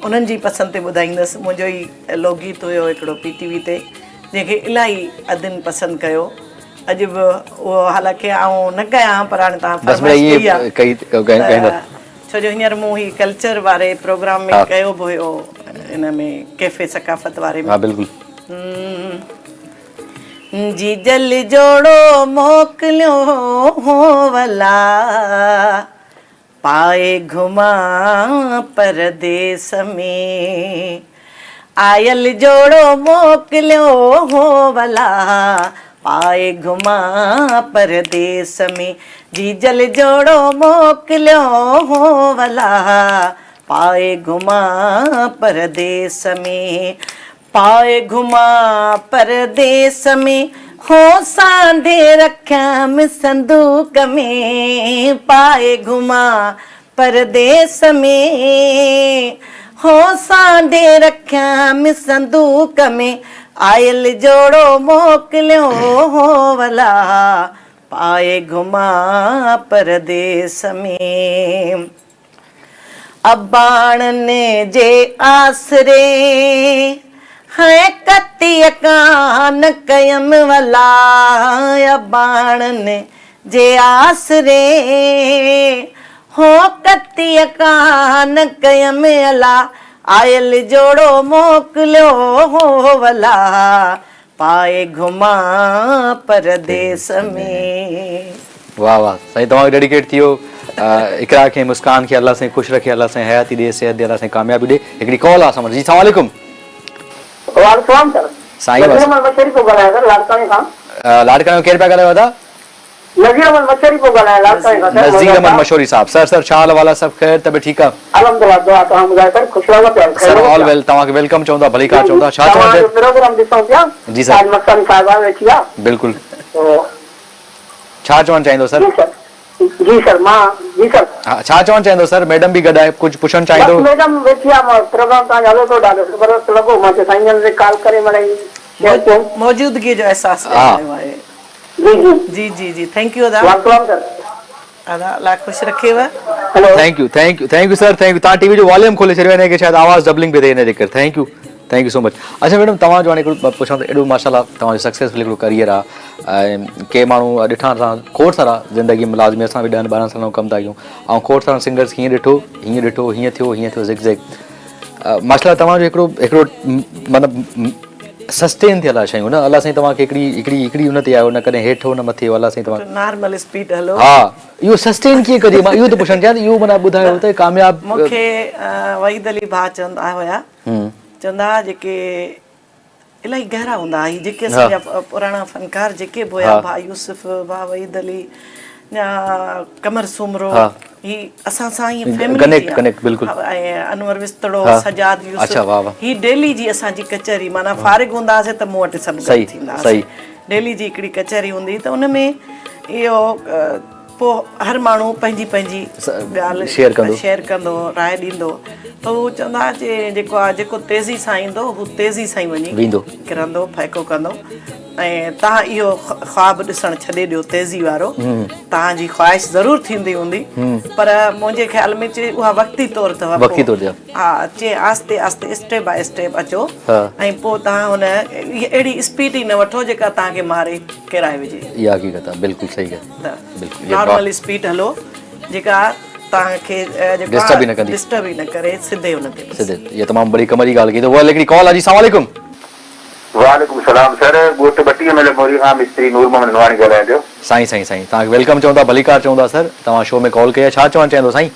انهن جي پسند تي ٻڌائيندس منهنجو هي لوڪ گيت هيو هڪڙو پي ٽي وي تي جنهن کي الاهي ادين پسند ڪيو اڄ به اهو حالانڪه آئون نه ڪيان ها پر هاڻي توهان فرمائش ڪئي آ ته ڇو جو هينئر مون هي ڪلچر واري پروگرام ۾ ڪيو به هيو ان ۾ ڪيفي ثقافت واري ۾ بلڪل. جيجل جوڙو موڪليو هو ولا پائي گهمان پرديس ۾ آيل جوڙو موڪليو هو ولا پائي گهمان پرديس ۾ جيجل جوڙو موڪليو هو ولا پائي گهمان پرديس ۾. پائي گهمان پرديس ۾، هو سانڍي رکيم صندوق ۾، پائي گهمان پرديس ۾، هو سانڍي رکيم صندوق ۾، آيل جوڙو موڪليو هو ولا، پائي گهمان پرديس ۾. اباڻن جي آسري هنء ڪتيء ڪان ڪيم ولا اباڻن جي آسري هو ڪتيء ڪان ڪيم الا آيل جوڙو موڪليو هو ولا پائي گهمان پرديس ۾. واه واه سائين توهان کي ڊيڊيڪيٽ ٿي ويو اقرا کي مسڪان کي الله سائين خوش رکي الله سائين حياتي ڏي صحت ڏي الله سائين ڪاميابي ڏي هڪڙي ڪال آ اسان وٽ جي السلام عليڪم. وعليڪم السلام سر سائين نذير احمد مشوري پيو ڳالهايان سر لاڙڪاڻي کان. لاڙڪاڻي کان ڪير پيا ڳالهايو ادا؟ نذير احمد مشوري پيو ڳالهايان لاڙڪاڻي کان سر نذير احمد مشوري صاحب سر سر ڇا حال احوال آ سڀ خير طبيعت ٺيڪ آ. الحمدلله دعا توهان ٻڌايو سر خوش رهو پيا سر آل ويل توهان کي welcome چون ٿا ڀليڪار چون ٿا ڇا چوڻ توهان جو پروگرام ڏسون پيا جي سر تاج مستاني صاحبه ويٺي آ بلڪل ڇا چوڻ چاهيندو سر جي سر جي سر مان جي سر ها ڇا چوڻ چاهيندو سر ميڊم به گڏ آهي ڪجهه پڇڻ چاهيندو بس ميڊم ويٺي آ مان پروگرام توهان جو هلي پيو ڏاڍو زبردست لڳو مان چيو سائين جن سين ڪال ڪري مڙئي شيئر ڪيون موجودگي جو احساس ڏياريو آهي. جي جي جي جي جي thank you ادا. وعليڪم سلام سر. ادا الله خوش رکيو. Hello. Thank you thank you thank you sir thank you توهان ٽي وي جو واليوم کولي ڇڏيو ان ڪري شايد آواز ڊبلنگ پئي ٿئي ان جي ڪري thank you thank you so much اڇا ميڊم توهان جو هاڻي هڪڙو پڇان ته ايڏو ماشاءالله توهان جو سڪسيسفل هڪڙو ڪريئر آ ۽ ڪي ماڻهو ڏٺا اسان کوڙ سارا زندگي ۾ لازمي اسان به ڏهن ٻارهن سالن کان ڪم ٿا ڪيون ۽ کوڙ سارن سنگرز کي هيئن ڏٺو هيئن ڏٺو هيئن ٿيو هيئن ٿيو زگ زيگ ماشاءالله توهان جو هڪڙو هڪڙو مطلب سسٽين ٿيل آهي شيون نه الله سائين توهان کي هڪڙي هڪڙي هڪڙي ان تي آيو نه ڪڏهن هيٺ نه مٿي الله سائين توهان نارمل اسپيڊ هلو ها اهو سسٽين ڪيئن ڪجي مان اهو ٿو پڇڻ چاهيان ته اهو معنيٰ ٻڌايو ته ڪامياب مون کي وحيد علي ڀاء چوندا هيا چوندا هئا جيڪي الاهي گهرا هوندا هئا هي جيڪي اسان جا پراڻا فنڪار جيڪي به هيا ڀاء يوسف ڀاء وحيد علي يا قمر سومرو هي اسان سان ائين فيملي ڪنيڪٽ ڪنيڪٽ بلڪل ۽ انور وستڙو سجاد يوسف هي ڊيلي جي اسان جي ڪچهري معنيٰ فارغ هوندا هئاسين ته مون وٽ سڀ گڏ ٿيندا هئاسين ڊيلي جي هڪڙي ڪچهري هوندي ته ان ۾ اهو پوء هر ماڻهو پنهنجي پنهنجي ڳالهه شيئر ڪندو شيئر ڪندو راء ڏيندو ته هو چوندا هئا چي جيڪو آ جيڪو تيزي سان ايندو هو تيزي سان ئي وڃي ويندو ڪرندو ڦهڪو ڪندو ۽ توهان اهو خواب ڏسڻ ڇڏي ڏيو تيزي وارو توهان جي خواهش ضرور ٿيندي هوندي پر منهنجي خيال ۾ چي اها وقتي طور اٿو وقتي طور تي ها چي آهستي آهستي اسٽيپ باء اسٽيپ اچو ۽ پوء توهان هن اهڙي اسپيڊ ئي نه وٺو جيڪا توهان کي ماري ڪيرائي وجهي. اها حقيقت آهي بلڪل صحيح ڳالهه بلڪل نارمل اسپيڊ هلو جيڪا توهان کي ڊسٽرب ئي نه ڪندي ڊسٽرب ئي نه ڪري سڌي ان تي سڌي اها تمام وڏي ڪم جي ڳالهه ڪئي ته اها هڪڙي ڪال آهي جي السلام عليڪم. وعليڪم السلام سر ڳوٺ 32 ميل موري کان مستري نور محمد نوحاڻي ڳالهايان پيو. سائين سائين سائين توهان کي welcome چئون ٿا ڀليڪار چئون ٿا سر توهان شو ۾ ڪال ڪئي آهي ڇا چوڻ چاهيندو سائين.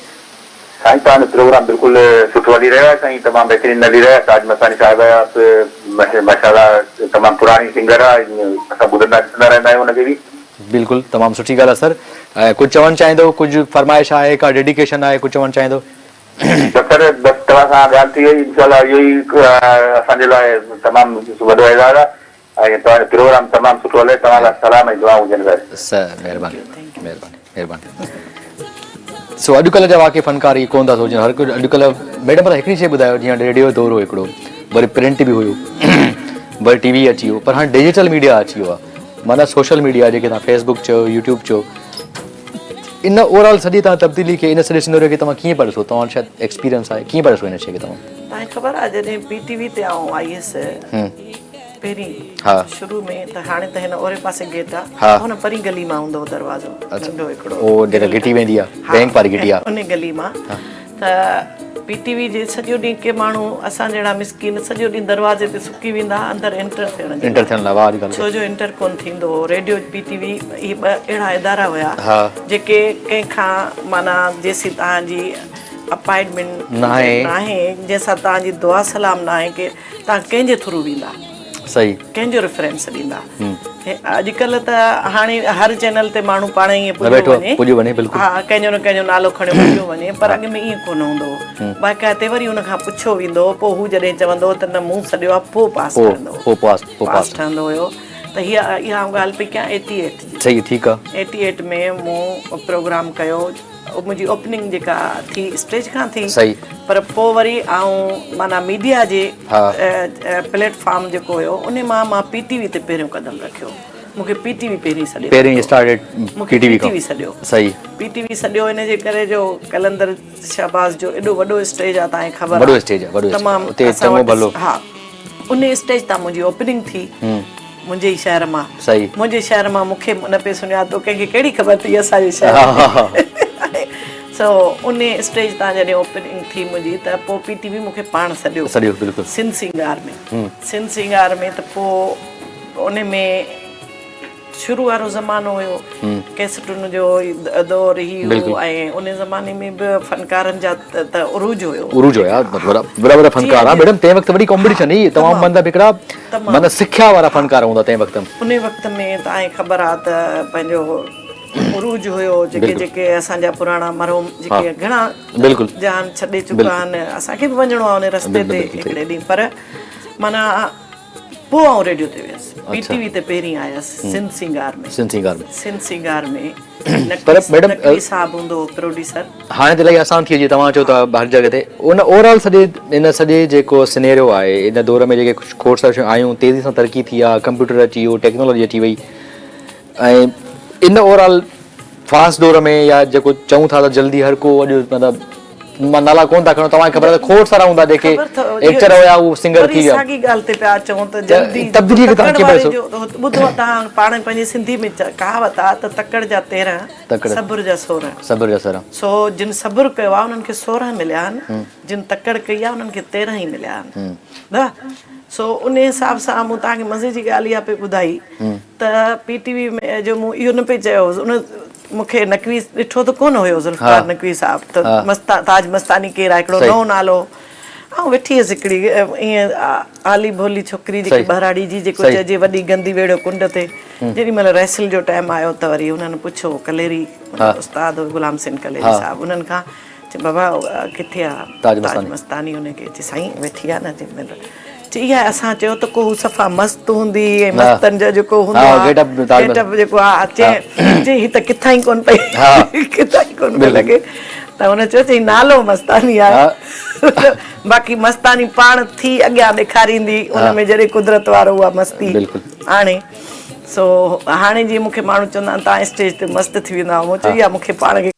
سائين توهان جو پروگرام بلڪل سٺو هلي رهيو آهي سائين تمام بهترين هلي رهيو آهي تاج مستاني صاحب به ماشاءالله تمام پراڻي سنگر آهي اسان ٻڌندا ڏسندا رهندا آهيون ان کي به. بلڪل تمام سٺي ڳالهه آهي سر ۽ ڪجهه چوڻ چاهيندو ڪجهه فرمائش آهي ڪا ڊيڊيڪيشن آهي ڪجهه چوڻ چاهيندو. بس سر بس توهان سان ڳالهه ٿي وئي انشاء الله اهو ئي اسان جي لاء تمام وڏو اعزاز آهي ۽ توهان جو پروگرام تمام سٺو هلي توهان لاء سلام ۽ دعائون هجن سر. سر مهرباني مهرباني مهرباني سو اڄڪلهه جا واقعي فنڪار اهي ڪونه ٿا سوچن هر ڪو اڄڪلهه ميڊم پر هڪڙي شي ٻڌايو جيئن ريڊيو جو دور هو هڪڙو وري پرنٽ به هيو وري ٽي وي اچي ويو پر هاڻي ڊجيٽل ميڊيا اچي ويو آهي معنيٰ سوشل ميڊيا جيڪي توهان فيس بڪ چئو يوٽيوب چئو ان اوور آل سڄي توهان تبديلي کي ان سڄي سينريو کي توهان ڪيئن پيا ڏسو توهان وٽ شايد ايڪسپيرينس آهي ڪيئن پيا ڏسو ان شي کي توهان. توهان کي خبر آهي جڏهن پي ٽي وي تي آئون آئي هيس پهرين شروع ۾ ته هاڻي ته هن اوري پاسي گيٽ آهي هن پرين گلي مان هوندو هو دروازو ننڍو هڪڙو او جيڪا گهٽي ويندي آهي بينڪ واري گهٽي آهي ان گلي مان ته پي ٽي وي جي سڄو ڏينهن ڪي ماڻهو اسان جهڙا مسڪين سڄو ڏينهن دروازي تي سڪي ويندا ها اندر انٽر ٿيڻ جي انٽر ٿيڻ لاء واهه جي ڳالهه ڇو جو انٽر ڪونه ٿيندو هو ريڊيو پي ٽي وي اهي ٻه اهڙا ادارا هيا جيڪي ڪنهن کان معنيٰ جيسين توهان جي اپائنٽمينٽ ناهي جنهن سان توهان جي دعا سلام ناهي ڪي توهان ڪنهن جي ٿرو ويندا صحيح ڪنهن جو ريفرنس ڏيندا اڄڪلهه ته هاڻي هر چينل تي ماڻهو پاڻ ائين پڄيو وڃي پڄيو وڃي بلڪل ها ڪنهن جو نه ڪنهن جو نالو کڻيو پڄيو وڃي پر اڳ ۾ ائين ڪونه هوندو هو باقاعدي وري ان کان پڇيو ويندو هو پوء هو جڏهن چوندو هو ته نه مون سڏيو آهي پوء پاس ٺهندو هو پوء پاس پوء پاس ٺهندو هيو ته هي اها آئون ڳالهه پئي ڪيان ايٽي ايٽ جي صحيح ٺيڪ آهي ايٽي ايٽ ۾ مون پروگرام ڪيو منهنجي اوپننگ جيڪا ٿي اسٽيج کان ٿي صحيح پر پوء وري آئون معنيٰ ميڊيا جي پليٽ فارم جيڪو هيو ان مان مان پي ٽي وي تي پهريون قدم رکيو مون کي پي ٽي وي پهرين سڏيو پهرين اسٽارٽيڊ مون کي پي ٽي وي سڏيو صحيح پي ٽي وي سڏيو ان جي ڪري جو قلندر شهباز جو ايڏو وڏو اسٽيج آ تانکي خبر وڏو اسٽيج آ وڏو تمام اتي چڱو ڀلو ها ان اسٽيج تان منهنجي اوپننگ ٿي منهنجي ئي شهر مان صحيح منهنجي شهر مان مون کي نه پئي سڃاتو ڪنهن کي ڪهڙي خبر ٿي اسان جي شهر ۾ سو ان اسٽيج تان جڏهن اوپننگ ٿي منهنجي ته پوء پي ٽي وي مون کي پاڻ سڏيو سڏيو بلڪل سنڌ سينگار ۾ سنڌ سينگار ۾ ته پوء ان ۾ شروع وارو زمانو هيو ڪيسٽن جو دور هي هو ۽ ان زماني ۾ به فنڪارن جا ته عروج هيو. عروج هيا وڏا وڏا فنڪار ها ميڊم تنهن وقت وڏي ڪمپٽيشن هئي تمام مطلب هڪڙا معنيٰ سکيا وارا فنڪار هوندا تنهن وقت. ان وقت ۾ توهان کي خبر آ ته پنهنجو عروج هيو جيڪي جيڪي اسان جا پراڻا مرحوم جيڪي گهڻا بلڪل جهان ڇڏي چڪا آهن اسان کي به وڃڻو آ ان رستي تي هڪڙي ڏينهن پر معنيٰ پوء آئون ريڊيو تي ويس پي ٽي وي تي پهرين آيس سنڌ سينگار ۾. سنڌ سينگار ۾. سنڌ سينگار ۾ پر ميڊم نقوي صاحب هوندو هو پروڊيوسر. هاڻي ته الاهي آسان ٿي ويو جيئن توهان چئو ٿا هر جڳهه تي ان اوور آل سڄي ان سڄي جيڪو سينيريو آهي ان دور ۾ جيڪي ڪجهه کوڙ ساريون شيون آيون تيزي سان ترقي ٿي آهي ڪمپيوٽر اچي ويو ٽيڪنالاجي اچي وئي ۽ ان اوور آل فاسٽ دور ۾ يا جيڪو چئون ٿا ته جلدي هر ڪو اڄ مطلب مان نالا ڪون ٿا کڻو توهان کي خبر آهي ته کوڙ سارا هوندا جيڪي ايڪٽر هيا هو سنگر ٿي ويا ساڳي ڳالهه تي پيا اچون ته جلدي تبديلي کي توهان ڪيئن پيا ڏسو ٻڌو توهان پاڻ پنهنجي سنڌي ۾ ڪهاوت آهي ته تڪڙ جا 13 صبر جا 16 صبر جا 16 سو جن صبر ڪيو آهي انهن کي 16 مليا آهن جن تڪڙ ڪئي آهي انهن کي 13 ئي مليا آهن نه سو ان حساب سان مون توهان کي مزي جي ڳالهه اها پئي ٻڌائي ته پي ٽي وي ۾ جو مون اهو نه پئي چيو هوس ان مون کي نقوي ڏٺو ته ڪونه هيو ذوالفقار نقوي صاحب ته مستا تاج مستاني ڪير آهي هڪڙو نئون نالو آئون ويٺي هيس هڪڙي ائين آلي ڀولي ڇوڪري جيڪي ٻهراڙي جي جيڪو چئجي وڏي گندي ويڙهيو ڪنڊ تي. جيڏي مهل رهسل جو ٽائيم آيو ته وري انهن پڇيو ڪليري استاد هو غلام حسين ڪليري صاحب انهن کان چي بابا ڪٿي آ تاج مستاني ان کي چي سائين ويٺي آ نه جنهن مهل چي اها اسان چيو ته ڪو هو صفا مست هوندي ۽ مستن جو جيڪو هوندو آ گيٽ اپ جيڪو آ چي چي هي ته ڪٿان ئي ڪون پئي ڪٿان ئي ڪون پئي لڳي ته هن چيو چي نالو مستاني آ باقي مستاني پاڻ ٿي اڳيان ڏيکاريندي ان ۾ جڏهن قدرت وارو اها مستي آڻي سو هاڻي جيئن مون کي ماڻهو چوندا آهن توهان اسٽيج تي مست ٿي ويندا آهيو مون چيو اها مون کي پاڻ کي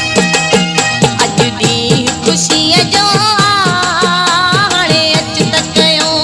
اڄ ڏينهن خوشيء جو آ، هاڻي اچ ته ڪيون.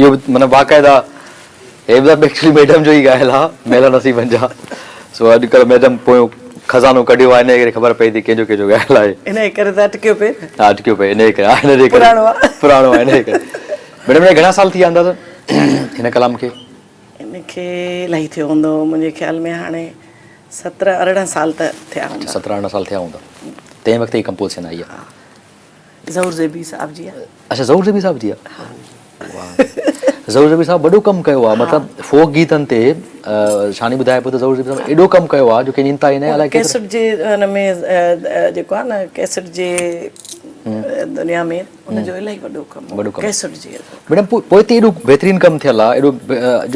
اهو به معنيٰ باقاعده هي به ايڪچولي ميڊم جو ئي ڳايل آ ميلا نصيبن جا سو اڄڪلهه ميڊم پويون خزانو ڪڍيو آ انهي ڪري خبر پئي ٿي ڪنهن جو ڪنهن جو ڳايل آهي. انهي ڪري ته اٽڪيو پئي نه. ها اٽڪيو پئي انهي ڪري ها ان جي ڪري پراڻو آ. پراڻو آ انهي ڪري. ميڊم هن کي گهڻا سال ٿي ويا اندازن هن ڪلام کي؟ ان کي الاهي ٿيو هوندو منهنجي خيال ۾ هاڻي 17 18 سال ته ٿيا هوندا. اڇا 17 18 سال ٿيا هوندا تنهن وقت ئي ڪمپوز ٿيل آهي اها. ها ظهور زيبي صاحب جي آ. اڇا ظهور زيبي صاحب جي آ. واهه ظهور زيبي صاحب وڏو ڪم ڪيو آ مطلب فوڪ گيتن تي شاني ٻڌائي پيو ته ظهور زيبي صاحب ايڏو ڪم ڪيو آ جو ڪنهن جي انتها ئي ناهي الائي ڪيترو ڪيسٽ جي ان ۾ جيڪو آ نه ڪيسٽ جي دنيا ۾ ان جو الاهي وڏو ڪم هو ڪيسٽ جي. ميڊم پوء پوئتي ايڏو بهترين ڪم ٿيل آ ايڏو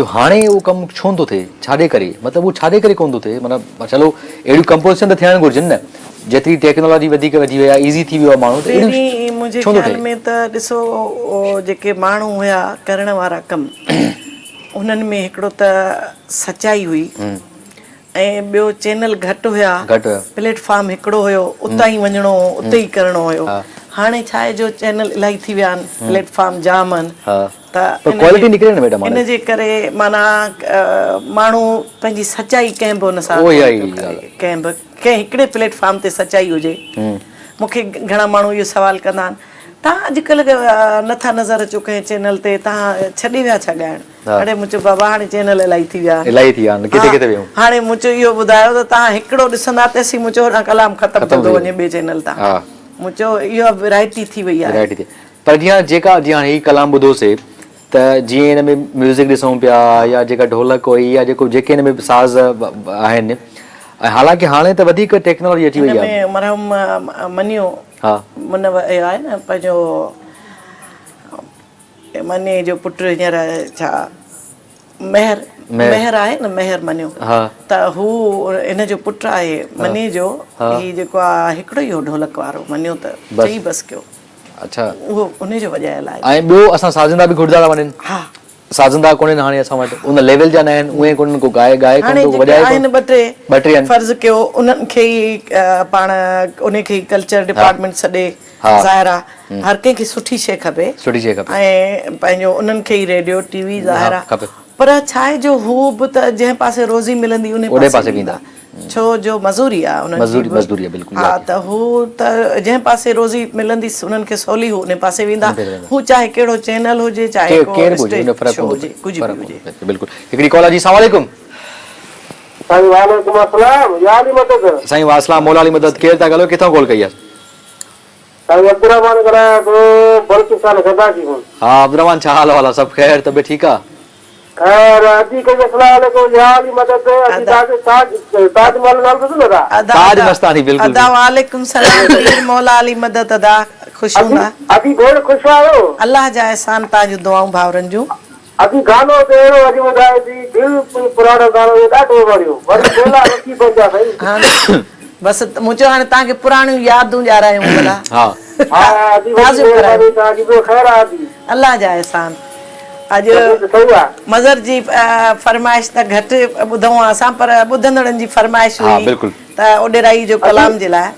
جو هاڻي اهو ڪم ڇو نٿو ٿئي ڇاجي ڪري مطلب اهو ڇاجي ڪري ڪونه ٿو ٿئي مطلب چلو اهڙيون ڪمپوزيشن ته ٿيڻ گهرجن نه جيتري ٽيڪنالاجي وڌيڪ وڌي وئي آ ايزي ٿي ويو آ ماڻهو ته اهڙيون پهرين منهنجي ڇو نٿو خيال ٺهي. ۾ ته ڏسو جيڪي ماڻهو هيا ڪرڻ وارا ڪم انهن ۾ هڪڙو ته سچائي هئي ۽ ٻيو چينل گهٽ هيا گهٽ هيا. پليٽ فارم هڪڙو هيو اتان ئي وڃڻو هو اتي ئي ڪرڻو هيو هاڻي ڇا آهي جو چينل الاهي ٿي ويا آهن پليٽ فارم جام آهن ته پر ڪوالٽي نڪري نه ميڊم ان جي ڪري معنيٰ ماڻهو پنهنجي سچائي ڪنهن به ان سان ڪنهن به ڪنهن هڪڙي پليٽ فارم تي سچائي هجي مون کي گهڻا ماڻهو اهو سوال ڪندا آهن توهان اڄڪلهه نٿا نظر اچو ڪنهن چينل تي توهان ڇڏي ويا ڇا ڳائڻ اڙي مون چيو بابا هاڻي چينل الائي ٿي ويا آهن. الائي ٿي ويا آهن ڪٿي ڪٿي ويون. هاڻي مون چيو اهو ٻڌايو ته توهان هڪڙو ڏسندا تيسين مون چيو هوڏانهن ڪلام ختم ٿيندو وڃي ٻئي چينل تان. مون چيو اها ورائٽي ٿي وئي آهي. ورائٽي ٿي پر جيئن جيڪا جيئن هاڻي هي ڪلام ٻڌوسي ته جيئن هن ۾ ميوزڪ ڏسون پيا يا جيڪا ڍولڪ هئي يا جيڪو جيڪي هن ۾ ساز آهن ۽ حالانڪه هاڻي ته وڌيڪ ٽيڪنالاجي اچي وئي هن آهي. ۾ مرحوم منيو منور آهي نه پنهنجو مني جو پٽ هينئر ڇا مهر مهر آهي نه مهر منيو ته هو ان جو پٽ آهي مني جو هي جيڪو آ هڪڙو ئي هو ڍولڪ وارو منيو ته چئي بس ڪيو اڇا اهو ان جو وڄايل آهي ۽ ٻيو اسان سازندا به گهٽدا ٿا وڃن ها سازندا ڪونهن هاڻي اسان وٽ ان ليول جا نه آهن اهي ڪونهن ڪو ڳائي ڳائي ڪونه ٿو وڄائي آهن ٻه ٽي ٻه ٽي آهن فرض ڪيو انهن کي ئي پاڻ ان کي ئي ڪلچر ڊپارٽمينٽ سڏي ظاهر آ هر ڪنهن کي سٺي شيء کپي سٺي شيء کپي ۽ پنهنجو انهن کي ئي ريڊيو ٽي وي ظاهر آ کپي پر ڇا آهي جو هو به ته جنهن پاسي روزي ملندي انهي پاسي ويندا ڇو جو مزوري آ انهن جي به مزدوري آ بلڪل ها ته هو ته جنهن پاسي روزي ملندي انهن کي سولي هو انهي پاسي ويندا هو چاهي ڪهڙو چينل هجي چاهي ڪو اسٽيج شو هجي ڪجهه به هجي بلڪل هڪڙي ڪال آ جي السلام عليڪم. سائين وعليڪم السلام يا علي مدد. سائين واسلام مولا علي مدد ڪير ٿا ڳالهايو ڪٿان ڪال ڪئي آ. سائين عبدالرحمان ڳالهايان ٿو بلوچستان خداشي کان. ها عبدالرحمان ڇا حال احوال آ سڀ خير طبيعت ٺيڪ آ. خير ادي ڪئي السلام عليڪم يا علي مدد ادي تاج تاج تاج مال نالو ٻڌو ادا. تاج مستاني بلڪل ادا وعليڪم سلام پير مولا علي مدد ادا خوش هوندا. ادي ڀيڻ خوش آهيو. الله جا احسان توهان جون دعائون ڀائرن جون. ادي گانو ته اهڙو اڄ ٻڌائي ٿي دل پل پراڻو گانو اهو ڏاڍو وڻيو وري ميلا رکي پنهنجا سائين. ها نه بس مون چيو هاڻي توهان کي پراڻيون يادون ڏيارايون ڀلا. ها ها ادي وڏي مهرباني توهان جي ٻيو خير آ ادي. الله جا احسان اڄ مظهر جي فرمائش ته گهٽ ٻڌون ها اسان پر ٻڌندڙن جي فرمائش هئي ته اڏيرائي جو ڪلام جي لاء.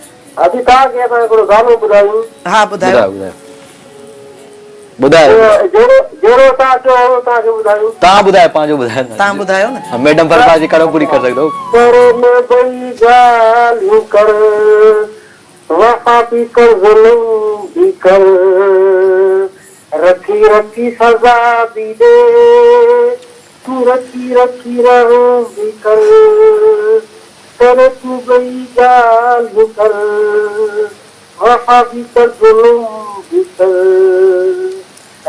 ادي توهان کي اسان هڪڙو گانو ٻڌايون. ها ٻڌايو. ٻڌايو جهڙو جهڙو توهان چئو اهڙو توهان کي ٻڌايون. توهان ٻڌايو پنهنجو ٻڌايو نه. توهان ٻڌايو نه. ميڊم فرمائش جي ڪهڙو پوري ڪري سگهندو. پر نه ٻئي ڳالهيون ڪر وفا به ڪر ظلم به ڪر رکي رکي سزا به ڏي تون رکي رکي رحم به ڪر پر تون ٻئي ڳالهيون ڪر. وفا به ڪر ظلم به ڪر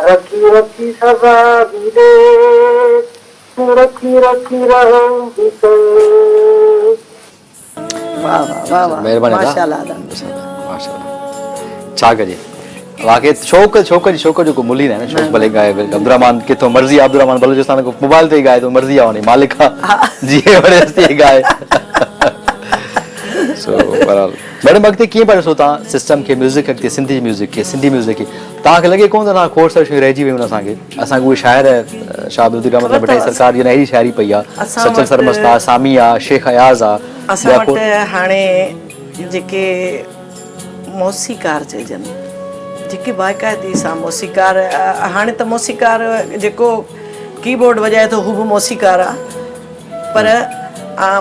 رکي رکي سزا به ڏي تون رکي رکي رحم به ڪر. واه واه واه واه مهرباني ادا ماشاءالله ادا ماشاءالله ڇا ڪجي واقعي شوق شوق جي شوق جو ڪو ملهه ئي ناهي نه شوق ڀلي ڳائي عبدالرحمان ڪٿو مرضي عبدالرحمان بلوچستان کو موبائل تي ئي ڳائي ٿو مرضي آ وڃي مالڪ آ جيئن وڻيس تيئن ڳائي سو بهرحال ميڊم اڳتي ڪيئن پيا ڏسو توهان سسٽم کي ميوزڪ اڳتي سنڌي ميوزڪ کي سنڌي ميوزڪ کي توهان کي لڳي ڪونه ته توهان کوڙ ساريون شيون رهجي ويون اسان کي اسان کي اهي شاعر شاهه عبداللطيف رحمت الله ڀٽائي سرڪار جي اهڙي شاعري پئي آ سچل سرمست آ سامي آ شيخ اياز آ اسان وٽ هاڻي جيڪي موسيقار چئجن جيڪي باقاعدي سان موسيقار هاڻي ته موسيقار جيڪو ڪي بورڊ وڄائي ٿو هو به موسيقار آ پر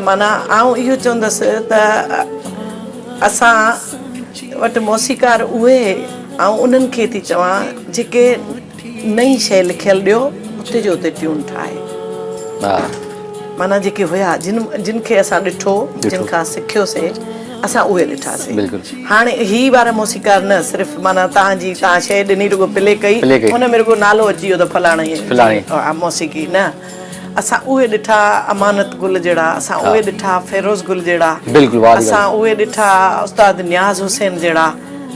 معنيٰ آئون اهو چوندس ته اسان وٽ موسيقار اهي آئون انهن کي ٿي چوان جيڪي نئين شيء لکيل ڏيو اتي جو اتي ٽيون ٺاهي. معنيٰ جيڪي هيا جن جن کي اسان ڏٺو جن کان سکيوسي اسان اهي ڏٺاسي. هاڻي هي وارا موسيقار نه صرف معنيٰ توهان جي توهان شيء ڏني رڳو پلي ڪئي ان ۾ رڳو نالو اچي ويو ته فلاڻي موسيقي نه اسان اهي ڏٺا امانت گل جهڙا اسان اهي ڏٺا فيروز گل جهڙا اسان اهي ڏٺا استاد نياز حسين جهڙا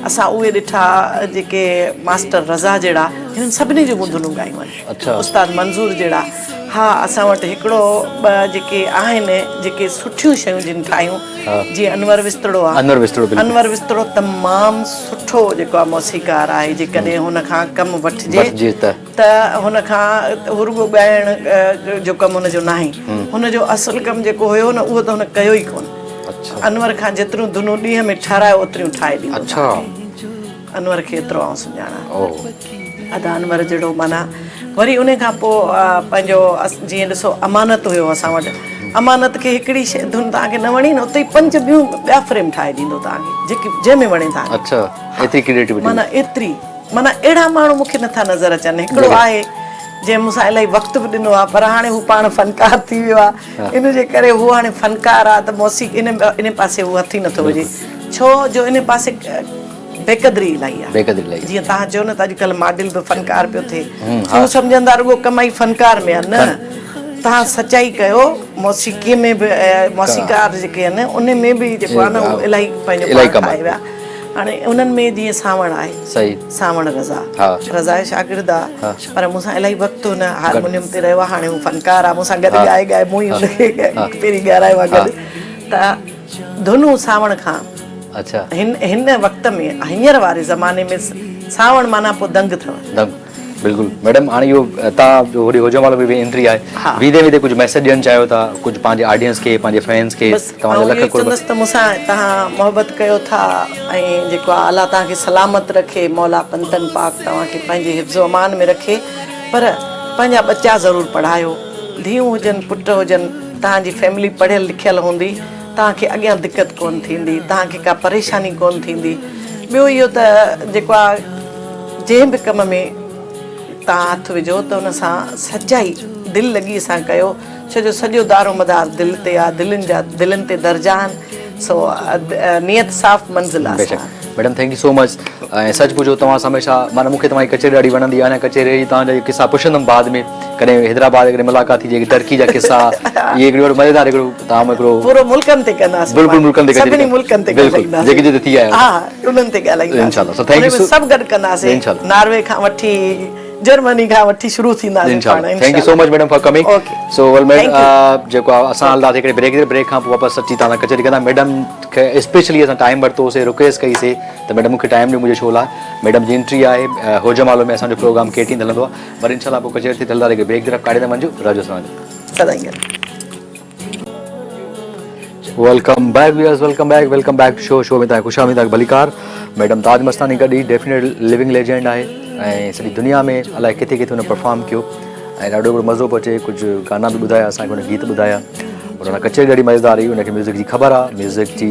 اسان اهي ڏٺا جيڪي ماسٽر رضا جهڙا هنن سڀني جون مون ڌنون ڳايون آهن استاد منظور جهڙا ها اسان وٽ هڪڙو ٻه جيڪي آهن جيڪي سٺيون شيون جن ٺاهيون جيئن انور وستڙو آهي انور وستڙو انور وستڙو تمام سٺو جيڪو آهي موسيقار آهي جيڪڏهن هن کان ڪم وٺجي ته هن کان هو رڳو ڳائڻ جو ڪم هن جو ناهي هن جو اصل ڪم جيڪو هيو نه اهو ته هن ڪيو ئي ڪونه انور کان جيتريون ڌنون ڏينهن ۾ ٺهرايو اوتريون ٺاهي ڏيندو انور کي ايترو آئون سڃاڻان ادا انور جهڙو معنيٰ وري ان کان پوء پنهنجو جيئن ڏسو امانت هيو اسان وٽ امانت کي هڪڙي شي ڌن توهان کي نه وڻي نه اتي ئي پنج ٻيون ٻيا فريم ٺاهي ڏيندو توهان کي جيڪي جنهن ۾ وڻي توهان کي اڇا ايتري ڪريٽيوٽي معنيٰ ايتري معنيٰ اهڙا ماڻهو مون کي نٿا نظر اچن. هڪڙو آهي جنهن مون سان الاهي وقت به ڏنو آهي پر هاڻي هو پاڻ فنڪار ٿي ويو آهي ان جي ڪري هو هاڻي فنڪار آهي ته موسيقي ان ان پاسي هو هٿ ئي نٿو وجهي ڇو جو ان پاسي بيقدري الاهي آهي. بيقدري الاهي آهي. جيئن توهان چيو نه ته اڄڪلهه ماڊل به فنڪار پيو ٿئي هو سمجهندا رڳو ڪمائي فنڪار ۾ آهي نه توهان سچائي ڪيو موسيقي ۾ به موسيقار جيڪي آهن ان ۾ به جيڪو آهي نه هو الاهي پنهنجو پاڻ ٺاهي ويا. هاڻي انهن ۾ جيئن سانوڻ آهي سانوڻ رضا رضا جو شاگرد آ پر مون سان الاهي وقت هن هارمونيم تي رهيو آ هاڻي هو فنڪار آ مون سان گڏ ڳائي ڳائي مون ئي هن کي پهرين ڳارايو آ گڏ ته ڌنون سانوڻ کان اڇا هن هن وقت ۾ هينئر واري زماني ۾ سانوڻ معنيٰ پوء دنگ اٿو. دنگ بلڪل ميڊم هاڻي اهو تان جو هوڏي هجڻ وارو به انٽري آهي ويندي ويندي ڪجهه ميسيج ڏيڻ چاهيو ٿا ڪجهه پنهنجي آڊينس کي پنهنجي فينس کي توهان جا لک قرب. چوندس ته مون سان توهان محبت ڪيو ٿا ۽ جيڪو آهي الله توهان کي سلامت رکي مولا پنتن پاڪ توهان کي پنهنجي حفظ و امان ۾ رکي پر پنهنجا ٻچا ضرور پڙهايو ڌيئون هجن پٽ هجن توهان جي فيملي پڙهيل لکيل هوندي توهان کي اڳيان دقت ڪون ٿيندي توهان کي ڪا پريشاني ڪون ٿيندي ٻيو اهو ته جيڪو آهي جنهن به ڪم ۾ توهان هٿ وجهو ته ان سان سچائي دل لڳي سان ڪيو ڇو جو سڄو دارو مدار دل تي آ دلين جا دلين تي درجا آهن سو نيت صاف منزل آسان. بيشڪ madam thank you so much ۽ سچ پڇو توهان سان هميشه معنيٰ مون کي توهان جي ڪچهري ڏاڍي وڻندي آهي اڃا ڪچهري جي توهان جا قصا پڇندم بعد ۾ ڪڏهن حيدرآباد ڪڏهن ملاقات ٿي جيڪي ٽرڪي جا قصا اهي هڪڙو وڏو مزيدار هڪڙو توهان هڪڙو پورو ملڪن تي ڪنداسين بلڪل ملڪن تي سڀني ملڪن تي بلڪل جيڪي جتي ٿي آيا ها انهن تي ڳالهائينداسين انشاء الله سو thank you سڀ گڏ ڪنداسين ناروي کان وٺي جرمني کان وٺي شروع ٿينداسين پاڻ thank you so much madam for coming so well madam جيڪو اسان هلنداسين هڪڙي بريڪ تي بريڪ کان پوء واپس اچي توهان سان ڪچهري ڪندا ميڊم کي اسپيشلي اسان ٽائيم ورتو سي رڪويسٽ ڪئي سي ته ميڊم مونکي ٽائيم ڏيو منهنجي شو لاء ميڊم جي انٽري آهي هو جمالو ۾ اسان جو پروگرام ڪي ٽي هلندو آهي پر انشاء الله پوء ڪچهري ٿي هلندا هڪڙي بريڪ طرف ڪاڙيندا منجو راجو سان سدائين گڏ. Welcome back viewers welcome back welcome back show show ۾ توهان خوش آمديد آهي ڀليڪار ميڊم تاج مستاني گڏ ئي ڊيفينيٽ لوينگ ليجنڊ آهي ۽ سڄي دنيا ۾ الائي ڪٿي ڪٿي هن پرفارم ڪيو ۽ ڏاڍو هڪڙو مزو پيو اچي ڪجهه گانا به ٻڌايا اسان کي هن گيت ٻڌايا هن سان ڪچهري ڏاڍي مزيدار هئي هن کي ميوزڪ جي خبر آهي ميوزڪ جي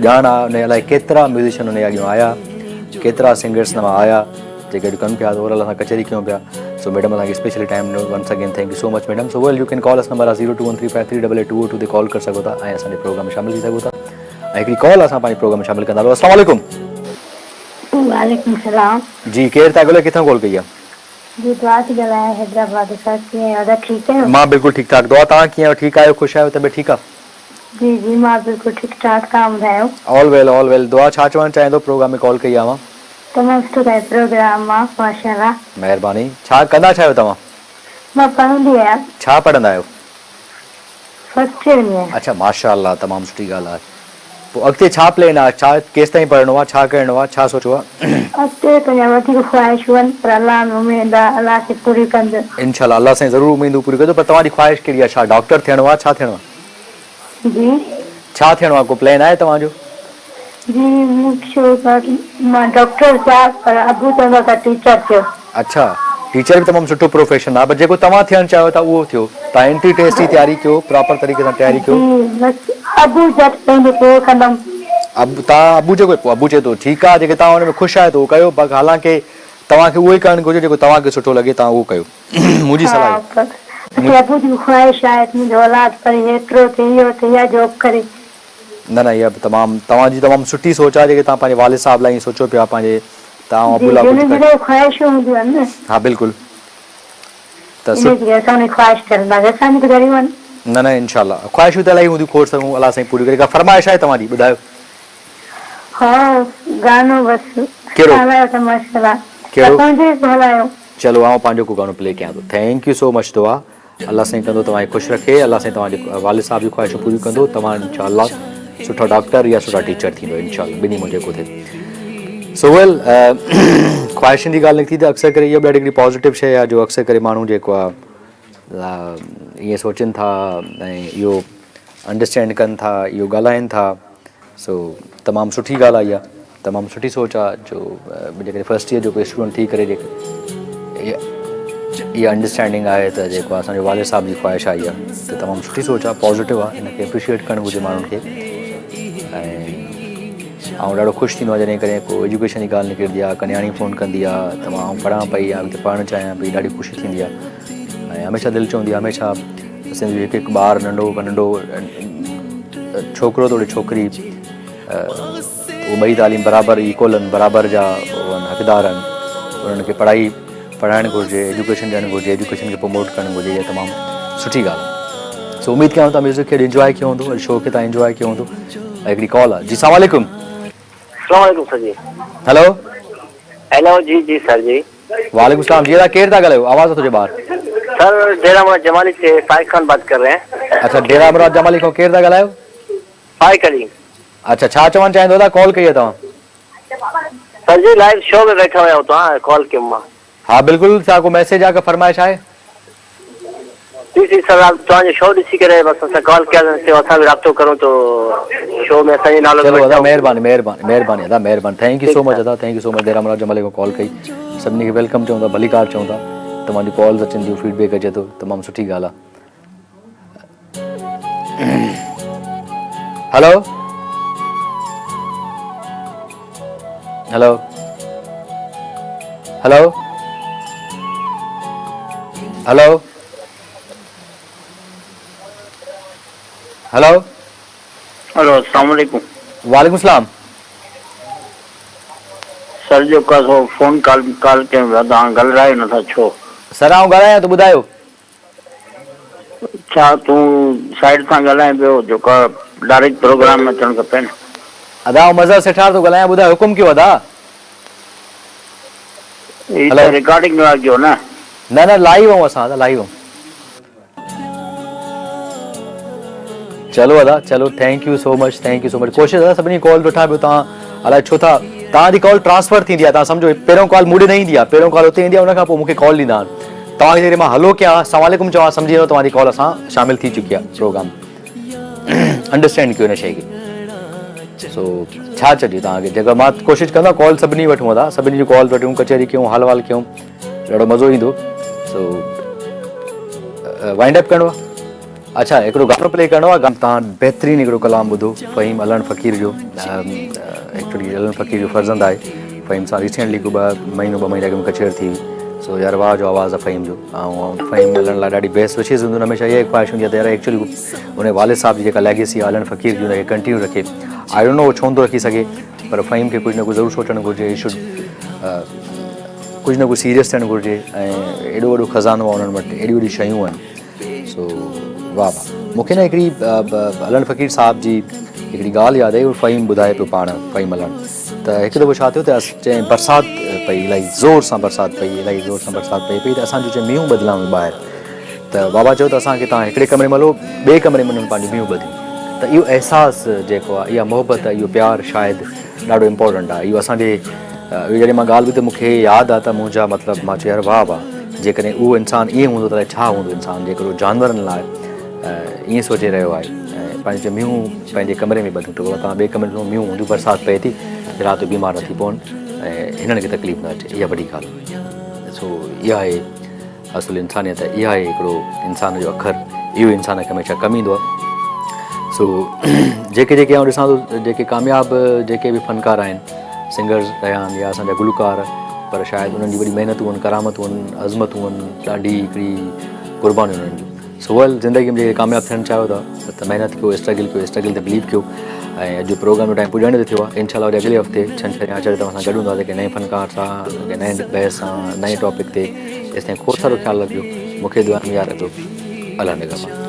ڄاڻ آهي هن الائي ڪيترا ميوزيشن هن جي اڳيان آيا ڪيترا سنگرس نوان آيا جيڪي اڄ ڪن پيا ته اوور آل اسان ڪچهري ڪيون پيا سو ميڊم اسان کي اسپيشلي ٽائيم ڏنو once again thank you so much madam so well you can call us number آ zero two one three five three double eight two two تي ڪال ڪري سگهو ٿا ۽ اسان جي پروگرام ۾ شامل ٿي سگهو ٿا ۽ هڪڙي ڪال اسان پنهنجي پروگرام ۾ شامل ڪندا هلو السلام عليڪم. وعليڪم السلام. جي ڪير ٿا ڳالهايو ڪٿان ڪال ڪئي آ. جي دعا ٿي ڳالهايان حيدرآباد سان ڪيئن آهيو ادا ٺيڪ آهيو. مان بلڪل ٺيڪ ٺاڪ دعا توهان ڪيئن آهيو ٺيڪ آهيو خوش آهيو طبيعت ٺيڪ آ. جي جي مان بلڪل ٺيڪ ٺاڪ توهان ٻڌايو. آل ويل آل ويل دعا ڇا چوڻ چاهيندو پروگرام ۾ ڪال ڪئي آ اوهان. تمام سٺو تهان جو پروگرام آ ماشاءالله. مهرباني ڇا ڪندا ڇا آهيو توهان. مان پڙهندي آهيان. ڇا پڙهندا آهيو. فرسٽ ايئر ۾ آهيان. اڇا ماشاءالله تمام سٺي ڳالهه آهي پوء اڳتي ڇا پلين آ ڇا ڪيستائين پڙهڻو آ ڇا ڪرڻو آ ڇا سوچيو آ. اڳتي ته اڃا وڌيڪ خواهشون آهن پر الله ۾ اميد آ الله کي پوري ڪندو. انشاء الله الله سائين ضرور اميدون پوريون ڪندو پر توهان جي خواهش ڪهڙي آ ڇا ڊاڪٽر ٿيڻو آ ڇا ٿيڻو آ. جي. ڇا ٿيڻو آ ڪو پلين آهي توهان جو. جي مون شوق آ مان ڊاڪٽر ٿيان پر ابو چوندو آ ته ٽيچر ٿيو. اڇا ٽيچر به تمام سٺو پروفيشن آ پر جيڪو توهان ٿيڻ چاهيو ٿا اهو ٿيو توهان انٽري ٽيسٽ جي تياري ڪيو پراپر طريقي سان تياري ڪيو. جي بس ابو جت چوندو پوء ڪندم. اب توهان ابو جيڪو پوء ابو چئي ٿو ٺيڪ آ جيڪي توهان ان ۾ خوش آهيو ته اهو ڪيو باقي حالانڪه توهان کي اهو ئي ڪرڻ گهرجي جيڪو توهان کي سٺو لڳي توهان اهو ڪيو منهنجي صلاح ها اها. پر مونکي ابو جي به خواهش آهي ته منهنجو اولاد پڙهي ايترو ٿئي اهو ٿئي اها جاب ڪري. نه نه اها به تمام توهان جي تمام سٺي سوچ آهي جيڪي توهان پنهنجي والد صاحب لاء ائين سوچيو پيا پنهنجي توهان جي ابو لاء جن ڪجهه جي ڪر خواهشون هونديون آهن نه. ها بلڪل ته انهي جي اسان انهي خواهش تي هلنداسين اسان جون به گهڻيون آهن. نه نه انشاء الله خواهشون ته الاهي هونديون کوڙ ساريون الله سائين پوريون ڪري ڪا فرمائش آهي توهان جي ٻڌايو. ها گانو بس ڪهڙو هلايو ته ماشاءالله ڪهڙو پنهنجو ئي هلايو. چلو آئون پنهنجو ڪو گانو پلي ڪيان ٿو thank you سو مچ دعا الله سائين ڪندو توهان کي خوش رکي الله سائين توهان جي والد صاحب جون خواهشون پوريون ڪندو توهان انشاء الله سٺا ڊاڪٽر يا سٺا ٽيچر ٿيندو انشاء الله ٻنهي مان جيڪو ٿئي سو ويل خواهشن جي ڳالهه نڪتي ته اڪثر ڪري اهو به ڏاڍي هڪڙي پازيٽو شيء آهي جو اڪثر ڪري ماڻهو جيڪو آهي ائين سوچن ٿا ۽ اهو انڊرسٽينڊ ڪن ٿا اهو ڳالهائن ٿا سو تمام سٺي ڳالهه آهي اها تمام سٺي سوچ آ جو جيڪڏهن فرسٽ ايئر جو ڪوئي اسٽوڊنٽ ٿي ڪري جيڪ اها انڊرسٽينڊنگ آهي ته جيڪو اسان جو والد صاحب جي خواهش آئي آ ته تمام سٺي سوچ آ پازيٽو آ ان کي اپريشيئيٽ ڪرڻ گهرجي ماڻهن کي ۽ آئون ڏاڍو خوش ٿيندو آهيان جڏهن ڪڏهن ڪو ايجوڪيشن جي ڳالهه نڪرندي آ ڪا نياڻي فون ڪندي آ ته مان آئون پڙهان پئي يا اڳتي پڙهڻ چاهيان پئي ڏاڍي خوشي ٿيندي آ ۽ هميشه دل چوندي آ هميشه سنڌ جو هڪ هڪ ٻار ننڍو کان ننڍو ڇوڪرو توڙي ڇوڪري اهي ٻئي تعليم برابر ايڪول آهن برابر جا حقدار آهن انهن کي پڙهائي پڙهائڻ گهرجي ايجوڪيشن ڏيڻ گهرجي ايجوڪيشن کي پروموٽ ڪرڻ گهرجي اها تمام سٺي ڳالهه آهي سو اميد ڪيان ٿو ميوزڪ کي انجواء ڪيو هوندو ۽ شو کي تان انجواء ڪيو هوندو ۽ هڪڙي ڪال آهي جي سلام عليڪم. سلام عليڪم سر جي. هلو. هيلو جي جي سر جي. وعليڪم السلام جي ادا ڪير ٿا ڳالهايو آواز نٿو اچي ٻاهر. سر ڊيرا مراد جمالي سي فائق خان بات ڪر رهي هين. اڇا ڊيرا مراد جمالي کان ڪير ٿا ڳالهايو. فائق علي. اڇا ڇا چوڻ چاهيندو ادا ڪال ڪئي آهي توهان. سر جي لائيو شو ۾ ويٺو آهيان توهان ڪال ڪيم مان. ها بلڪل ڇا ڪو ميسيج آ ڪا فرمائش آهي. جي جي سر توهان جو شو ڏسي ڪري بس اسان ڪال ڪيا چيو اسان به رابطو ڪرون تو شو ۾ اسان جو نالو به چلو ادا وٺو. مهرباني مهرباني مهرباني ادا مهرباني thank you سو مچ ادا thank you سو مچ ڊيرا مراد جمالي کان ڪال ڪئي سڀني کي welcome چئون ٿا ڀليڪار چئون ٿا توهان جون ڪالز اچن ٿيون فيڊ بيڪ اچي ٿو تمام سٺي ڳالهه آ. Hello hello hello hello hello hello السلام عليڪم. وعليڪم السلام. سر جيڪو آ سو فون ڪال ڪال ڪيون پيا توهان ڳالهرايو نٿا ڇو. سر آئون ڳالهايان ٿو ٻڌايو. ڇا تون سائيڊ سان ڳالهائين پيو جيڪو ڊائريڪٽ پروگرام ۾ اچڻ کپي نه. ادا آئون مظهر سيٺار ٿو ڳالهايان ٻڌايو حڪم ڪيو ادا. هي ته رڪارڊنگ لاء ڪيو نه. نه نه لائيو آهيون اسان ادا لائيو آهيون. چلو ادا چلو thank you so much thank you so much ڪوشش ادا سڀني ڪال وٺان پيو تان الائي ڇو ٿا تان جي ڪال ٽرانسفر ٿيندي آ تان سمجهو پهريون ڪال مون ڏي نه ايندي آ پهريون ڪال اتي ايندي آ ان کان پوء مون کي ڪال ڏيندا آهن توهان کي جيڪڏهن مان هلو ڪيان السلام عليڪم چوان سمجهي وڃو توهان جي ڪال اسان شامل ٿي چڪي آ پروگرام انڊرسٽينڊ ڪيو ان شيء کي سو ڇا چئجي توهان کي جيڪا مان ڪوشش ڪندو ڪال سڀني وٺون ادا سڀني جون ڪال وٺون ڪچهري ڪيون حال وال ڪيون ڏاڍو مزو ايندو سو وائنڊ اپ ڪرڻو آ اڇا هڪڙو گانو پلي ڪرڻو آ توهان بهترين هڪڙو ڪلام ٻڌو فهيم علڻ فقير جو ايڪچولي علڻ فقير جو فرزند آهي فهيم سان ريسينٽلي ڪو ٻه مهينو ٻه مهينا اڳ ۾ ڪچهري ٿي هئي سو يار واهه جو آواز آ فهيم جو ۽ فهيم علڻ لاء ڏاڍي بيسٽ وشز هونديون هميشه اها خواهش هوندي آ ته يار ايڪچولي ان والد صاحب جي جيڪا ليگيسي آ علڻ فقير جي ان کي ڪنٽينيو رکي I don't know هو ڇو نٿو رکي سگهي پر فهيم کي ڪجهه نه ڪجهه ضرور سوچڻ گهرجي هي should ڪجهه نه ڪجهه سيريس ٿيڻ گهرجي ۽ ايڏو وڏو خزانو آهي انهن وٽ ايڏيون وڏيون شيون آهن سو واهه واهه مون کي نه هڪڙي علڻ فقير صاحب جي هڪڙي ڳالهه ياد آئي فهيم ٻڌائي پيو پاڻ فهيم علڻ ته هڪ دفعو ڇا ٿيو ته چئين برسات پئي الاهي زور سان برسات پئي الاهي زور سان برسات پئي پئي ته اسان جو چئين مينهون ٻڌل هيون ٻاهر ته بابا چيو ته اسان کي توهان هڪڙي ڪمري ۾ هلو ٻئي ڪمري ۾ انهن پنهنجون مينهون ٻڌيون ته اهو احساس جيڪو آهي اها محبت اهو پيار شايد ڏاڍو امپورٽنٽ آهي اهو اسان جي اهو جڏهن مان ڳالهه ٻڌي ته مون کي ياد آهي ته منهنجا مطلب مان چيو يار واهه واهه جيڪڏهن اهو انسان ائين هوندو ته الائي ڇا هوندو انسان جيڪڏهن جانورن لاء ائين سوچي رهيو آهي ۽ پنهنجي چيو مينهون پنهنجي ڪمري ۾ ٻڌون ته بابا توهان ٻئي ڪمري ۾ مينهون هونديون برسات پئي ٿي رات جو بيمار نه ٿي پون ۽ هنن کي تڪليف نه اچي اها وڏي ڳالهه سو اها آهي اصل انسانيت اها آهي هڪڙو انسان جو اکر اهو انسان کي هميشه ڪم ايندو آهي سو جيڪي جيڪي آئون ڏسان ٿو جيڪي ڪامياب جيڪي به فنڪار آهن سنگرز رهيا آهن يا اسانجا گلوڪار پر شايد انهن جي وڏي محنتون آهن ڪرامتون آهن عظمتون آهن ڏاڍي هڪڙي قربانيون انهن جون سو ويل زندگي ۾ جيڪڏهن ڪامياب ٿيڻ چاهيو ٿا ته محنت ڪيو اسٽرگل ڪيو اسٽرگل تي بليو ڪيو ۽ اڄ جو پروگرام جو ٽائيم پڄاڻي تي ٿيو آهي انشاء الله وري اڳلي هفتي ڇنڇر يا آچر توهان سان گڏ هونداسين ڪنهن نئين فنڪار سان ڪنهن نئين بحث سان نئين ٽاپڪ تي تيستائين کوڙ سارو خيال رکجو مون کي دعا ۾ ياد رکجو الله نگهبان.